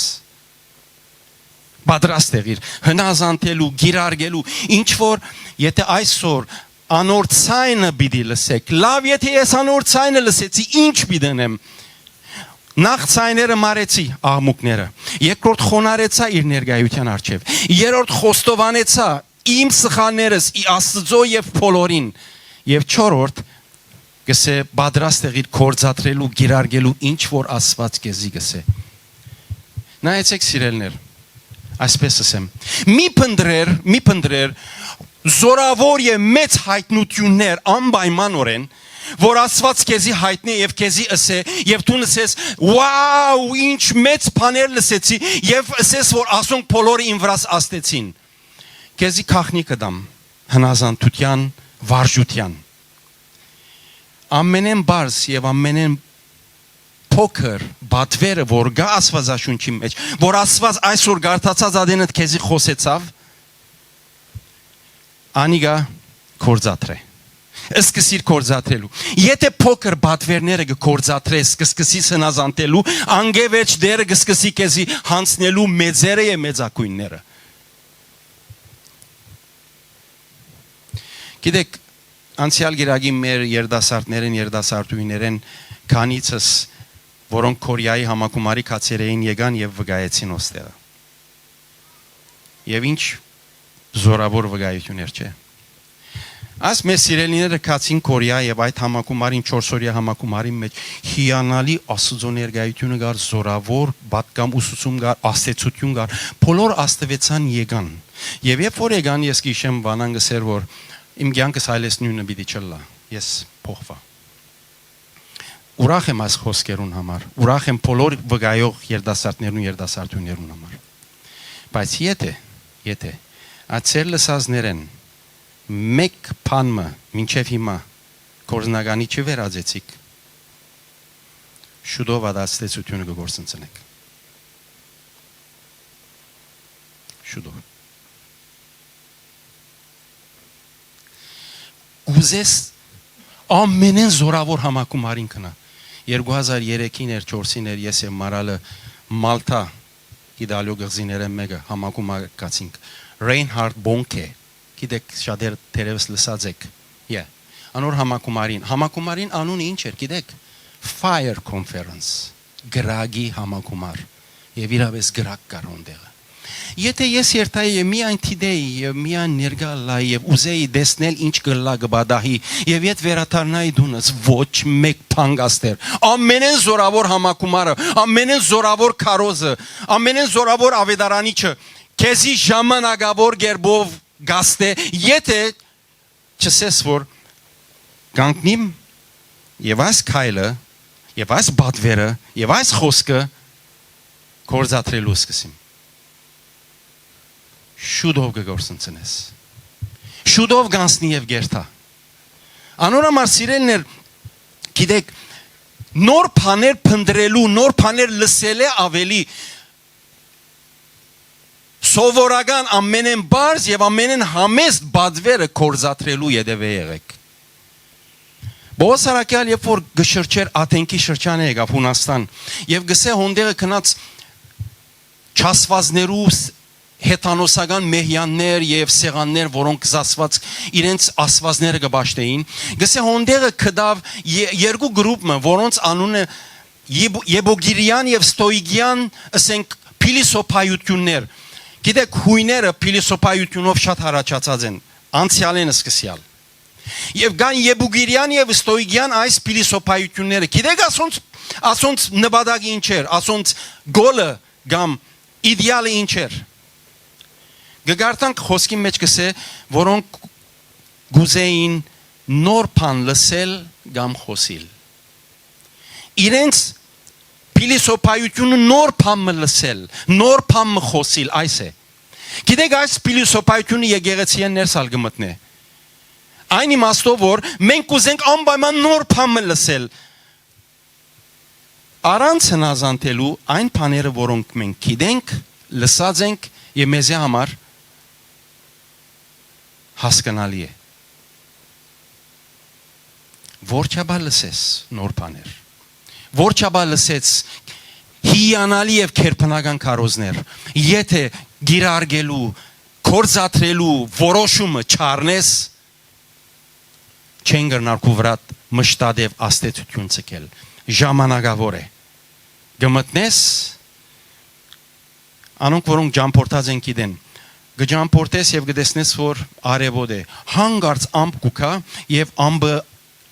Պատրաստ եղիր հնազանդելու, կիրարկելու, ինչ որ, եթե այսօր անոր ցայնը պիտի լսեք, լաւ, եթե ես անոր ցայնը լսեցի, ինչ պիտի ընեմ։ Նախ ցայները մարեցի, աղմուկները, երկրորդ խոնարեցա իր ներկայութեան առջեւ, երրորդ խոստովանեցա իմ սխալներս, ի Աստուծոյ եւ բոլորին, եւ չորրորդ կսէ, պատրաստ եղիր կործատրելու, կիրարկելու ինչ որ Աստուած քեզի կսէ։ Նայեցեք, սիրելիներ, այսպես ասեմ, մի փնտռեր, մի փնտռեր զորաւոր եւ մեծ յայտնութիւններ անպայմանօրէն, որ Աստուած քեզի յայտնէ եւ քեզի ըսէ, եւ դուն ըսես, «Wow, ինչ մեծ բաներ լսեցի», եւ ըսես, որ ասոնք բոլորը իմ վրաս ազդեցին։ Քեզի գաղտնի կը տամ հնազանդութեան վարժութեան։ Ամենէն պարզ եւ ամենէն փոքր պատուերը, որ կայ Աստուածաշունչի մէջ, որ Աստուած այսօր կարդացած ատենդ քեզի խօսեցաւ, անիկա կործատրէ։ Սկսիր կործատրելու։ Եթե փոքր պատուերները կը կործատրես, կսկսիս հնազանդելու, անկէ վերջ Տէրը կսկսի քեզի յանձնելու մեծերը եւ մեծագոյնները։ Գիտեք, անցեալ կիրակի մեր երիտասարդներէն, երիտասարդուհիներէն քանիցս, որոնք Կորեայի համագումարի կացերէին, եկան եւ վկայեցին ոստեղը։ Եւ ինչ զորաւոր վկայութիւն էր, չէ՞։ Այս մեր սիրելիները գացին Կորեա եւ այդ համագումարին, չորսօրեայ համագումարին մէջ հիանալի Աստուծոյ ներկայութիւնը կար, զորաւոր պատգամ ուսուցում կար, ազդեցութիւն կար, բոլոր ազդուեցան, եկան։ Եւ երբ որ եկան, ես կ'հիշեմ, Վանան կ'ըսէր, որ իմ կեանքս այլես նոյնը պիտի չըլլայ, ես փոխուայ։ Ուրախ եմ այս խօսքերուն համար, ուրախ եմ բոլոր վկայող երիտասարդներուն, երիտասարդուհիներուն համար։ Բայց եթե, եթե այդ ձեր լսածներէն մէկ բան մը մինչեւ հիմա գործնականի չի վերածեցիք, շուտով այդ ազդեցութիւնը կը գործընծնէք։ Շուտով։ Կ'ուզես ամենէն զորաւոր համագումարին գնա։ Երկու հազար երեքին էր, չորսին էր, ես եւ Մարալը Մալթա, Իտալիոյ կղզիներէն մէկը, համագումար գացինք։ Ռեյնհարդ Բոնքէ, գիտեք, շատեր թերեւս լսած էք։ Yeah։ Անոր համագումարին, համագումարին անունը ինչ էր, գիտեք։ Fire Conference, կրակի համագումար։ Եւ իրապէս կրակ կար հոն տեղը։ Եթե ես երթայի եւ միայն դիտեի եւ միայն ներկայ ըլլայի եւ ուզեի տեսնել ինչ կ'ըլլայ, կը պատահի, եւ ետ վերադառնայի տունս, ոչ մէկ բան կ'աստեր։ Ամենէն զորաւոր համագումարը, ամենէն զորաւոր քարոզը, ամենէն զորաւոր աւետարանիչը քեզի ժամանակաւոր կերպով կ'աստէ, եթե չ'ըսես որ կանգնիմ եւ այս քայլը, եւ այս պատվերը, եւ այս խօսքը կործատրելու սկսիմ։ Շուտով կը գործընծնես։ Շուտով կ'անցնի եւ կ'երթայ։ Անոր համար, սիրելիներ, գիտեք, նոր բաներ փնտռելու, նոր բաներ լսելէ աւելի սովորական, ամենէն պարզ եւ ամենէն համեստ պատվերը կործատրելու ետեւէ եղեք։ Պողոս Արաքեալ, երբ որ կը շրջէր Աթենքի շրջանը, եկաւ Յունաստան եւ գսէ հոն տեղը գնաց չասվածներու ս-, հեթանոսական մեհյաններ եւ սեղաններ, որոնք զասված իրենց ասվածները կը պաշտեին, գսէ հոն տեղը գտաւ ե-, երկու գրուպ մը, որոնց անունը Եբ-, Եբոգիրյան եւ Ստոյկյան, ասենք, փիլիսոփայություններ։ Գիտեք, հույները փիլիսոփայությունով շատ հառաչացած են անցեալէն սկսեալ։ Եւ կան Եբուգիրյան եւ Ստոյկյան այս փիլիսոփայությունները։ Գիտեք, ասոնց, ասոնց նպատակը ինչ էր, ասոնց գոլը կամ իդեալը ինչ էր։ Կը կարդանք, խօսքի մէջ կ'ըսէ, որոնք կ'ուզէին նոր բան լսել կամ խօսիլ։ Իրենց փիլիսոփայությունը նոր բան մը լսել, նոր բան մը խօսիլ, այս է։ Գիտեք, այս փիլիսոփայութիւնը եկեղեցիէն ներս ալ կը մտնէ։ Այն իմաստով որ մենք կ'ուզենք անպայման նոր բան մը լսել։ Առանց հնազանդելու այն բաները, որոնք մենք գիտենք, լսած ենք եւ մեզի համար հասկանալի է։ Որչափա լսես նոր բաներ, որչափա լսես հիանալի եւ քերբնական քարոզներ, եթե գիրարգելու, կործատրելու որոշումը չառնես, չեն կրնար քու վրադ մշտատեւ ազդեցութիւն ցկել։ Ժամանակաւոր է։ Կը մտնես, անոնք, որոնք ճամբորդած են, գիտեն, կը ճամբորդես եւ կը տեսնես որ արեւոտ է, հանկարծ ամպ կու գայ եւ ամպը,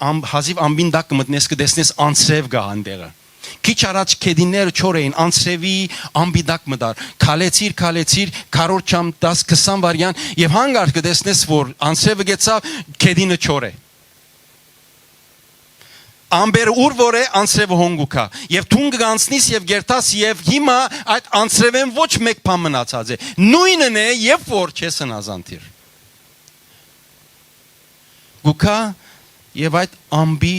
ամպ, հազիւ ամպին տակ կը մտնես, կը տեսնես անձրեւ կայ հանդեղը։ Քիչ առաջ գետինները չոր էին, անձրեւի ամպի տակ մտար, քալեցիր, քալեցիր, քառորդ ճամ, տաս, քսան վայրկեան, եւ հանկարծ կը տեսնես որ անձրեւը գեցաւ, գետինը չոր է։ Ամպերը ուր որ է, անձրեւը հոն կու գայ։ Եւ դուն կը անցնիս եւ կերտաս, եւ հիմա այդ անձրեւէն ոչ մէկ բան մնացած է։ Նոյնն է, երբ որ չես հնազանդիր։ Կու գայ եւ այդ ամպի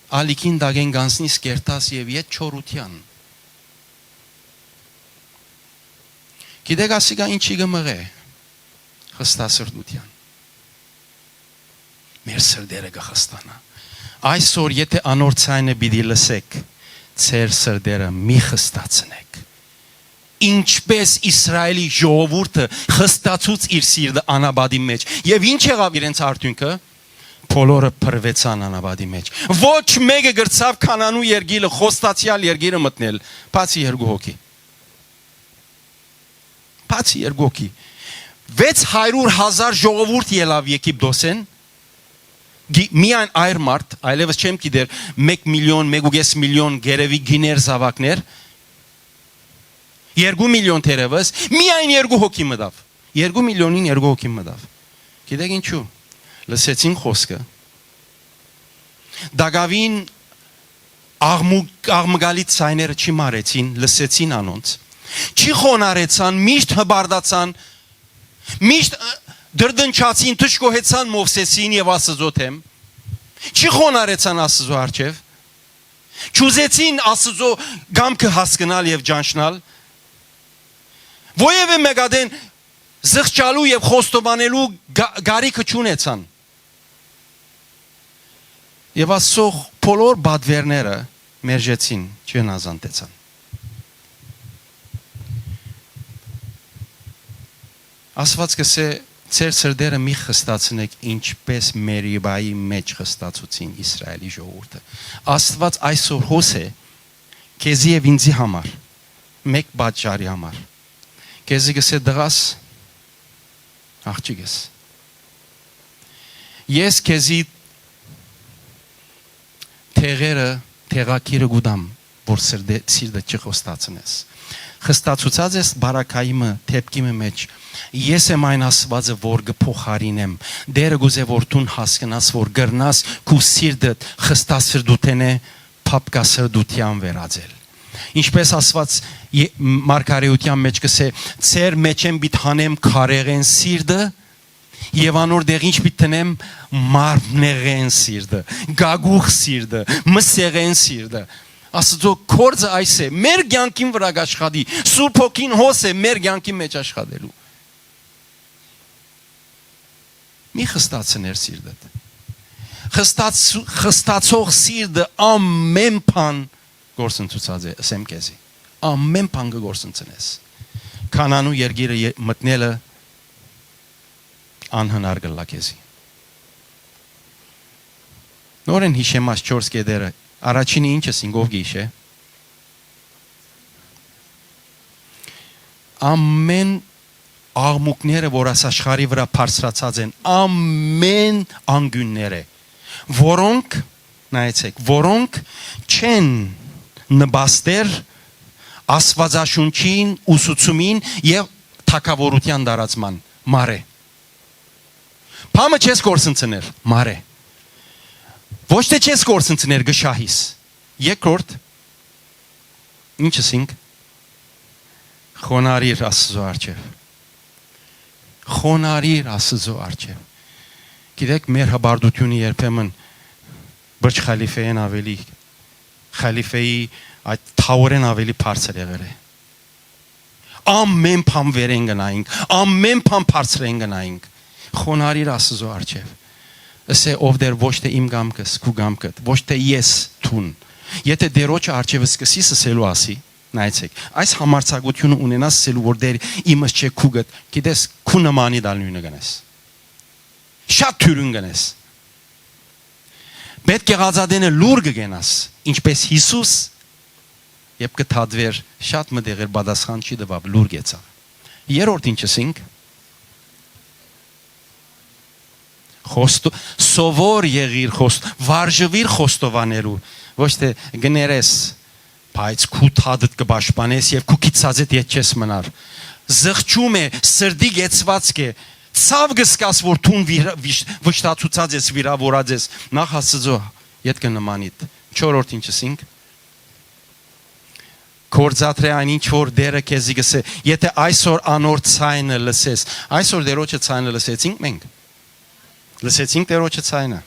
ալիքին տակէն կ'անցնիս, կերտաս եւ ետ չորութեան։ Գիտեք, ասիկա ինչի կը մղէ, խստասրտութեան։ Մեր սրտերը կը խստանայ։ Այսօր, եթե անոր ձայնը պիտի լսեք, ձեր սրտերը մի խստացնեք։ Ինչպէս Իսրայէլի ժողովուրդը խստացուց իր սիրտը անապատի մէջ։ Եւ ինչ եղաւ իրենց արդիւնքը։ Բոլորը փրուեցան անապատի մէջ։ Ոչ մէկը կրցաւ Քանանու երկիրը, խոստացեալ երկիրը մտնել, բացի երկու հոգի։ Բացի երկու հոգի։ Վեց հարիւր հազար ժողովուրդ ելաւ Եգիպտոսէն, գի-, միայն այր մարդ, այլեւս չեմ գիտեր, մեկ միլիոն, մէկ ու կէս միլիոն գերեւի գիներ, զաւակներ, երկու միլիոն թերեւս, միայն երկու հոգի մտաւ։ Երկու միլիոնին երկու հոգի մտաւ։ Գիտեք ինչու։ Լսեցին խոսքը, տակաւին աղմու-, աղմկալի ձայները չի մարեցին, լսեցին անոնց, չի խոնարհեցան, միշտ հպարտացան, միշտ, ը, դրդնչացին, դժգոհեցան Մովսէսին եւ Աստուծոյ դէմ, չի խոնարհեցան Աստուծոյ առջեւ, չուզեցին Աստուծոյ կամքը հասկնալ եւ ճանչնալ, որեւէ մեկադէն զղջալու եւ խոստովանելու գա-, գարիքը չունեցան։ Եւ ասող բոլոր պատվերները մերժեցին, չհնազանդեցան։ Աստուած կ'ըսէ. «Ձեր սրտերը մի խստացնէք, ինչպէս Մերիբայի մէջ խստացուցին Իսրայէլի ժողովուրդը»։ Աստուած այսօր հոս է քեզի եւ ինձի համար, մէկ պատճառի համար։ Քեզի կ'ըսէ. «Տղաս, աղջիկս, ես քեզի տեղերը, տեղագիրը կու տամ, որ սրտե-, սիրտը չխստացնես։ Խստացուցած ես բարակայի մը, դէպքի մը մէջ։ Ես եմ այն Աստուածը, որ կը փոխարինեմ։ Տէրը կ'ուզէ, որ դուն հասկնաս, որ կրնաս քու սիրտդ խստասրտութենէ փափկասրտութեան վերածել»։ Ինչպէս Աստուած Ե-, մարգարէութեան մէջ կ'ըսէ. «Ձեր մէջէն պիտի հանեմ քարեղէն սիրտը, եւ անոր տեղ ինչ պիտի դնեմ, մարմնեղէն սիրտը, գագուխ սիրտը, մսեղէն սիրտը»։ Աստուծոյ գործը այս է, մեր կեանքին վրայ կ'աշխատի, Սուրբ Հոգին հոս է մեր կեանքին մէջ աշխատելու։ Մի խստացներ սիրտդ։ Խստաց-, խստացող սիրտը ամեն բան գործընծուցած է, ըսեմ քեզի։ Ամեն բան կը գործընծնես։ Քանանու երկիրը ե-, մտնելը անհնար կ'ըլլայ քեզի։ Նորէն յիշեմ այս չորս կետերը։ Առաջինը ի՞նչ ըսինք, ո՞վ կը յիշէ։ Ամեն աղմուկները, որ աս աշխարհի վրայ բարձրացած են, ամեն անկիւնները, որոնք, նայեցէք, որոնք չեն նպաստեր Աստուածաշունչին ուսուցումին եւ թագաւորութեան տարածման, մարե։ Բամը չես կորսնցներ, մարե։ Ոչ թե չես կորսնցներ, կը շահիս։ Երկրորդ, ի՞նչ ըսինք, խոնարհիր Աստուծոյ առջեւ։ Խոնարհիր Աստուծոյ առջեւ։ Գիտեք, մեր հպարտութիւնը երբեմն Բուրջ Խալիֆեան աւելի, Խալիֆեի այդ թաւորեն աւելի բարձր եղեր է։ Ամէն բան վերէն գնայինք, ամէն բան բարձրէն գնայինք։ Խոնարհիր Աստուծոյ առջեւ։ Ըսէ, ով Տէր, ոչ թէ իմ կամքս, քու կամքդ, ոչ թէ ես, դուն։ Եթէ Տէրոջը առջեւ սկսես ըսելու, ասի, նայեցէք, այս համարձակութիւնը ունենաս ըսելու, որ Տէր, իմս չէ, քուկդ, գիտես, քու նմանիդ ալ նոյնը կ'ընես։ Շատ թիւրին կ'ընես։ Պէտք է ղազատենը լուր կը կենաս, ինչպէս Յիսուս, երբ կը դատուէր, շատ մը տեղեր պատասխան չի տուաւ, լուր կեցաւ։ Երրորդ ինչ ըսինք, խոստո-, սովոր եղիր խոս-, վարժուիր խոստովաներու, ոչ թէ կներես, բայց քու դատդ կը պաշտպանես եւ քու գիծածդ ետ չես մնար։ Զղջում է, սրտի կեցուածք է, ցաւ կը զգաս, որ դուն վիրա-, վիշ-, վշտացուցած ես, վիրաւորած ես, նախ Աստուծոյ ետ կը նմանիդ։ Չորրորդ ինչ ըսինք, գործադրէ այն ինչ որ Տէրը քեզի կ'ըսէ, եթէ այսօր անոր ցայնը լսես։ Այսօր Տէրոջը ցայնը լսեցինք մենք։ Լսեցինք Տէրոջը ցայնը։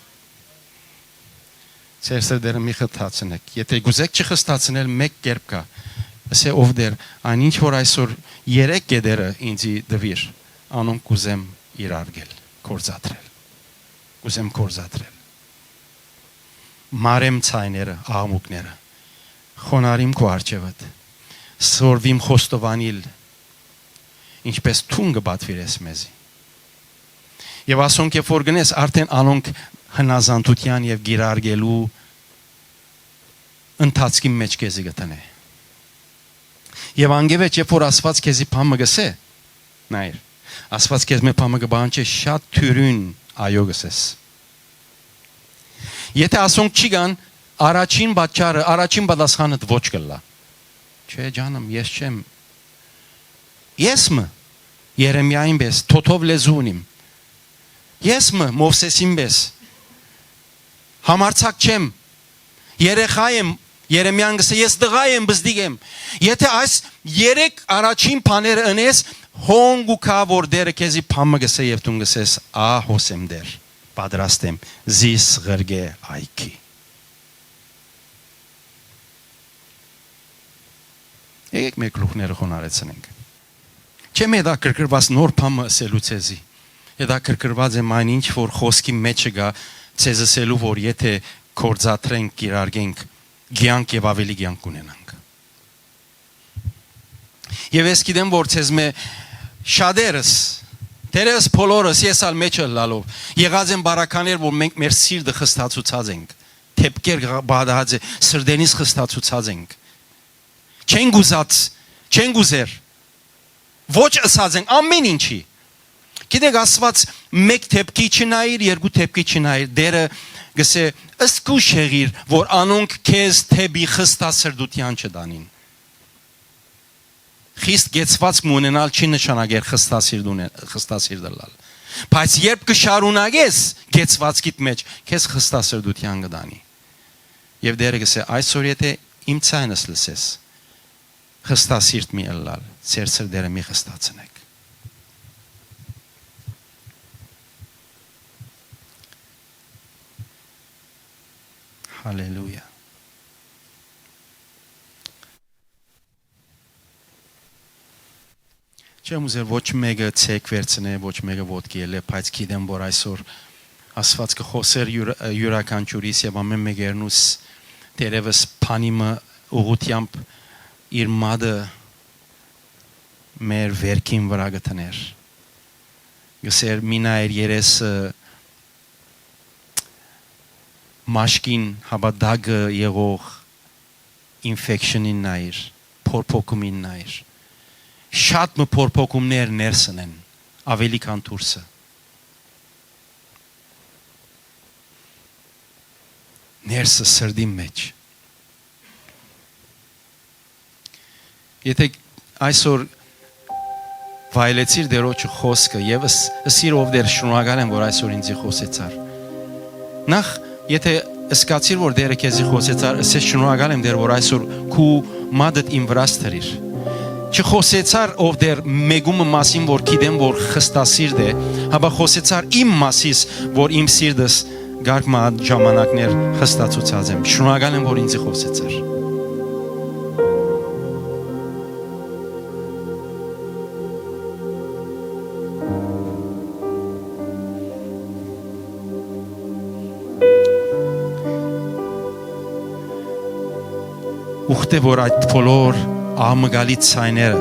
Ձեր սրտերը մի խթացնէք։ Եթէ կ'ուզէք չխստացնել, մէկ կերպ կայ։ Ըսէ, ով Տէր, այն ինչ որ այսօր երեք կետերը ինծի տուիր, անոնք կ'ուզեմ իրարգել, գործադրել։ Կ'ուզեմ գործադրել։ Մարեմ ցայները, աղմուկները, խոնարհիմ քու առջեւդ, սորվիմ խոստովանիլ, ինչպէս դուն կը պատուիրես մեզի։ Եւ ասոնք երբ որ գնես, արդեն անոնք հնազանդութեան եւ կիրարկելու ընթացքին մէջ քեզի կը դնէ։ Եւ անկէ վեճ, երբ որ Աստուած քեզի բան մը կ'ըսէ, նայր, Աստուած քեզմէ բան մը կը պահանջէ, շատ թիւրին այո կ'ըսես։ Եթէ ասոնք չի կան, առաջին պատճառը, առաջին պատասխանդ ոչ կ'ըլլայ։ Չէ, ջանմ, ես չեմ։ Ես մը, Երեմիային պէս, թոթով լեզու ունիմ։ Ես մը, Մովսէսին պէս, համարձակ չեմ, երեխայ եմ, Երեմիան կ'ըսէ, ես տղայ եմ, բզդիկ եմ։ Եթէ այս երեք առաջին բաները ընես, հոն կու գայ, որ Տէրը քեզի բան մը կ'ըսէ եւ դուն կ'ըսես, ահ, հոս եմ Տէր, պատրաստ եմ, զիս ղրկէ այգի։ Եկեք մեր գլուխները խոնարհեցնենք։ Չեմ հետաքրքրուած նոր բան մը ըսելու ձեզի։ Հետաքրքրուած եմ այն ինչ որ խօսքի մէջը կայ, ձեզ ըսելու, որ եթէ գործադրենք, կիրարկենք, կեանք եւ աւելի կեանք կ'ունենանք։ Եւ ես գիտեմ, որ ձեզմէ շատերս, դերևս բոլորս, ես ալ մէջը ըլլալով, եղած են բարականեր, որ մենք մեր սիրտը խստացուցած ենք, դէպքեր գ-, բադած է, սրտենից խստացուցած ենք։ Չենք ուզած, չենք ուզեր, ոչ ըսած ենք, ամեն ինչի։ Գիտեք, Աստուած մէկ դէպքի չնայիր, երկու դէպքի չնայիր, Տէրը կ'ըսէ, զգուշ եղիր, որ անոնք քեզ դէպի խստասրտութեան չտանին։ Խիստ կեցուածք մը ունենալ չի նշանակեր խստասիրտ ունե-, խստասիրտ ըլլալ։ Բայց երբ կը շարունակես կեցուածքիդ մէջ, քեզ խստասրտութեան կը տանի։ Եւ Տէրը կ'ըսէ, այսօր եթէ իմ ցայնս լսես, խստասիրտ մի ըլլալ, ձեր սրտերը մի խստացնեք։ Հալելույա։ Չեմ ուզեր ոչ մէկը ցեկ վերցնէ, ոչ մէկը ոտքի ելլէ, բայց գիտեմ, որ այսօր Աստուած կը խօսեր յուր-, յուրաքանչյուրիս եւ ամէն մէկերնուս, դերևս բանի մը ուղղութեամբ իր մատը մեր վերքին վրայ կը դներ։ Կ'ըսէր, մի նայեր երեսը, մաշկին, հապա տակը եղող infection-ին նայիր, փորփոքումին նայիր։ Շատ մը փորփոքումներ ներսն են, աւելի քան դուրսը։ Ներսը, սրտին մէջ։ Եթէ այսօր վայելեցիր Տէրոջը խօսքը եւ ըս-, ըսիր, ով Տէր, շնորհակալ եմ, որ այսօր ինձի խօսեցար։ Նախ, եթէ զգացիր, որ Տէրը քեզի խօսեցար, ըսես, շնորհակալ եմ, Տէր, որ այսօր քու մատդ իմ վրաս դրիր։ Չխօսեցար, ով Տէր, մէկու մը մասին, որ գիտեմ, որ խստասիրտ է, հապա խօսեցար իմ մասիս, որ իմ սիրտս կարգ մը այդ ժամանակներ խստացուցած եմ։ Շնորհակալ եմ, որ ինձի խօսեցար։ Ուխտե որ այդ բոլոր աղմկալից ցայները,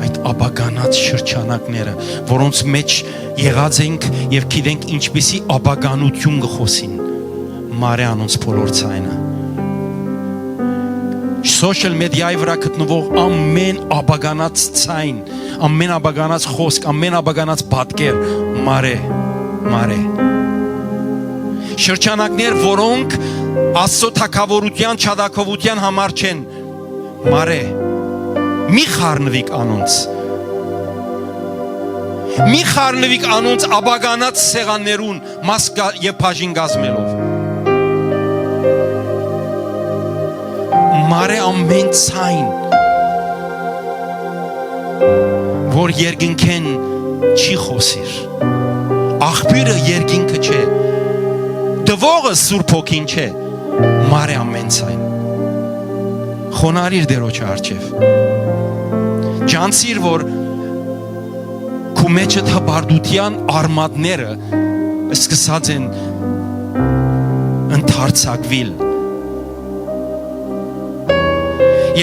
այդ աբականած շրջանակները, որոնց մեջ եղած ենք եւ գիտենք ինչպիսի աբականություն կը խօսին, մարէ անոնց բոլոր ցայնը։ Social media-ի վրայ գտնուող ամէն աբականած ցայն, ամէն աբականած խօսք, ամէն աբականած պատկեր, մարէ, մարէ։ Շրջանակներ, որոնք Աստծո թագաւորութեան չադակովութեան համար չեն, մարէ։ Մի խառնուիք անոնց։ Մի խառնուիք անոնց աբականած սեղաններուն մաս կա-, եւ բաժին կազմելով։ Մարէ ամէն ցայն, որ երկնքէն չի խօսիր, աղբիւրը երկինքը չէ, տուողը Սուրբ Հոգին չէ, մարէ ամէն ցայն։ Խոնարհիր Տէրոջը առջեւ։ Ճանչցիր, որ քու մէջդ հպարտութեան արմատները սկսած են ընդարձակուիլ։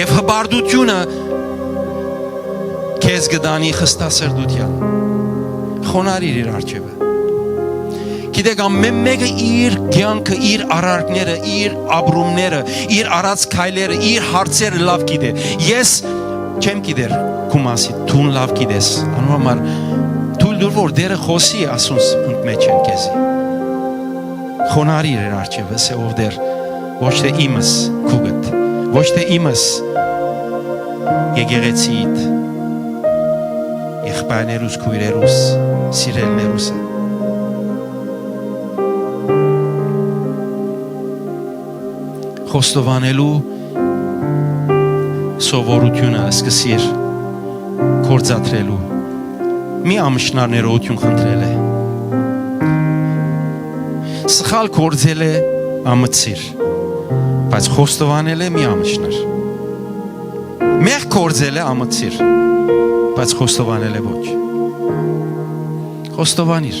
Եւ հպարտությունը քեզ կը տանի խստասրտութեան։ Խոնարհիր իր առջեւը։ Գիտեք, ամէն մէկը իր կեանքը, իր արարքները, իր ապրումները, իր առած քայլերը, իր հարցերը լաւ գիտէ։ Ես չեմ գիտեր քու մասի, դուն լաւ գիտես։ Անոր համար թոյլ տուր որ Տէրը խօսի ասոնց ընդ մէջ են քեզի։ Խոնարհիր իր առջեւը, ըսէ, ով Տէր, ոչ թէ իմս, քուկդ, ոչ թէ իմս, եկեղեցիիդ, եղբայրներուս, քոյրերուս, սիրելիներուսը։ Խոստովանելու սովորութիւնը սկսիր գործադրելու։ Մի ամշնար ներողութիւն խնդրելէ։ Սխալ գործելէ, ամցիր, բայց խոստովանելէ մի ամշնար։ Մեղք գործելէ, ամցիր, բայց խոստովանելէ ոչ։ Խոստովանիր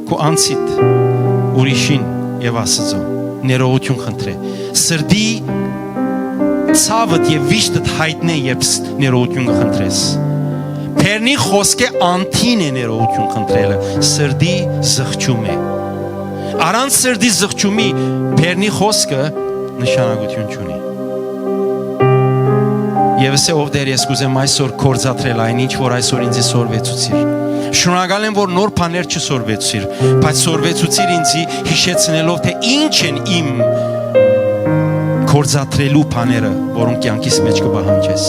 քու անձիդ, ուրիշին եւ Աստծուն ներողութիւն խնդրէ։ Սրտի ցաւդ եւ վիշտդ յայտնէ, երբ ս-, ներողութիւն կը խնդրես։ Բեռնի խօսքէ անդին է ներողութիւն խնդրելը, սրտի զղջում է։ Առանց սրտի զղջումի բեռնի խօսքը նշանակութիւն չունի։ Եվ ըսէ, ով Տէր, ես կուզեմ այսօր գործադրել այն, ինչ որ այսօր ինձի սորվեցուցիր։ Շնորհակալ եմ, որ նոր բաներ չսորվեցուցիր, բայց սորվեցուցիր ինձի՝ յիշեցնելով, թէ ինչ են իմ գործադրելու բաները, որոնք կեանքիս մէջ կը պահանջես։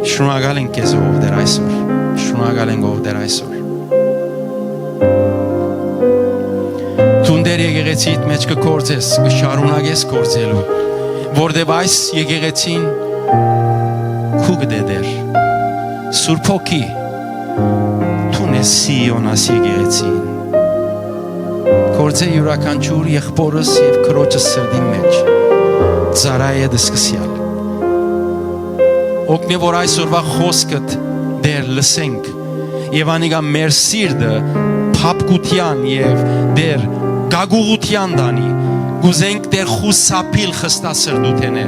Շնորհակալ ենք քեզ, ով Տէր, այսօր։ Շնորհակալ ենք, ով Տէր, այսօր։ Դուն Տէր եկեղեցիդ մէջ կը գործես, կը շարունակես գործելու, որտեւ այս եկեղեցին քուկդ է, Տէր։ Սուրբ Հոգի, դուն ես Սիոնաս եկեղեցին։ Գործէ յուրաքանչյուր եղբօրս եւ քրոջս սրտին մէջ, ծառայէ դսկսեալ։ Օգնէ, որ այսօրվա խօսքդ, Տէր, լսենք, եւ անիկա մեր սիրտը փափկութեան եւ, Տէր, գագուղութեան տանի։ Կուզենք, Տէր, խուսափիլ խստասրտութենէ։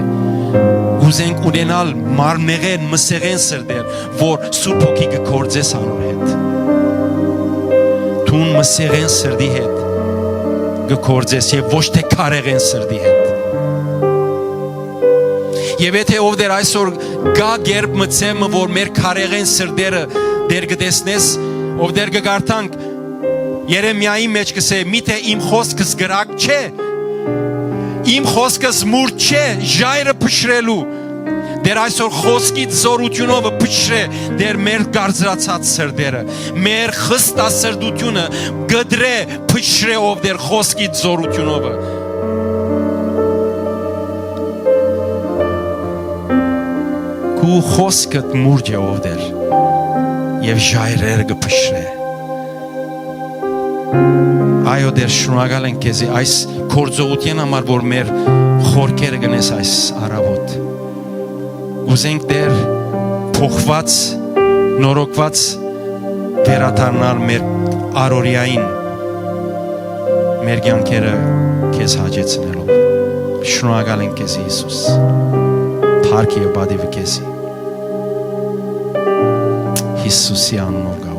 Կուզենք ունենալ մարմնեղէն, մսեղէն սրտեր, որ Սուրբ Հոգի կը գործես անոր հետ։ Դուն մսեղէն սրտի հետ կը գործես եւ ոչ թէ քարեղէն սրտի հետ։ Եթէ, ով Տէր, այսօր կայ կերպ մը, ձեւ մը, որ մեր քարեղէն սրտերը, Տէր, կը տեսնես, ով Տէր, կը կարդանք, Երեմիայի մէջ կ'ըսէ. «Միթէ իմ խօսքս կրակ չէ, իմ խօսքս մուրջ չէ՝ ժայռը փշրելու»։ Տէր, այսօր խօսքիդ զօրութիւնովը փշրէ, Տէր, մեր կարծրացած սրտերը, մեր խստասրտութիւնը կտրէ, փշրէ, ով Տէր, խօսքիդ զօրութիւնովը։ քու խօսքդ մուրճ է, ով Տէր, եւ ժայռեր կը փշրէ։ Այո, Տէր, շնորհակալ ենք քեզի այս գործողութեան համար, որ մեր խորքերը կ'ընես այս առաւօտ։ Կ'ուզենք, Տէր, փոխուած, նորոգուած վերադառնալ մեր առօրեային, մեր կեանքերը քեզ հաճեցնելով։ Շնորհակալ ենք քեզի, Յիսուս։ Փառք եւ պատիվ քեզի։ Յիսուսի անունով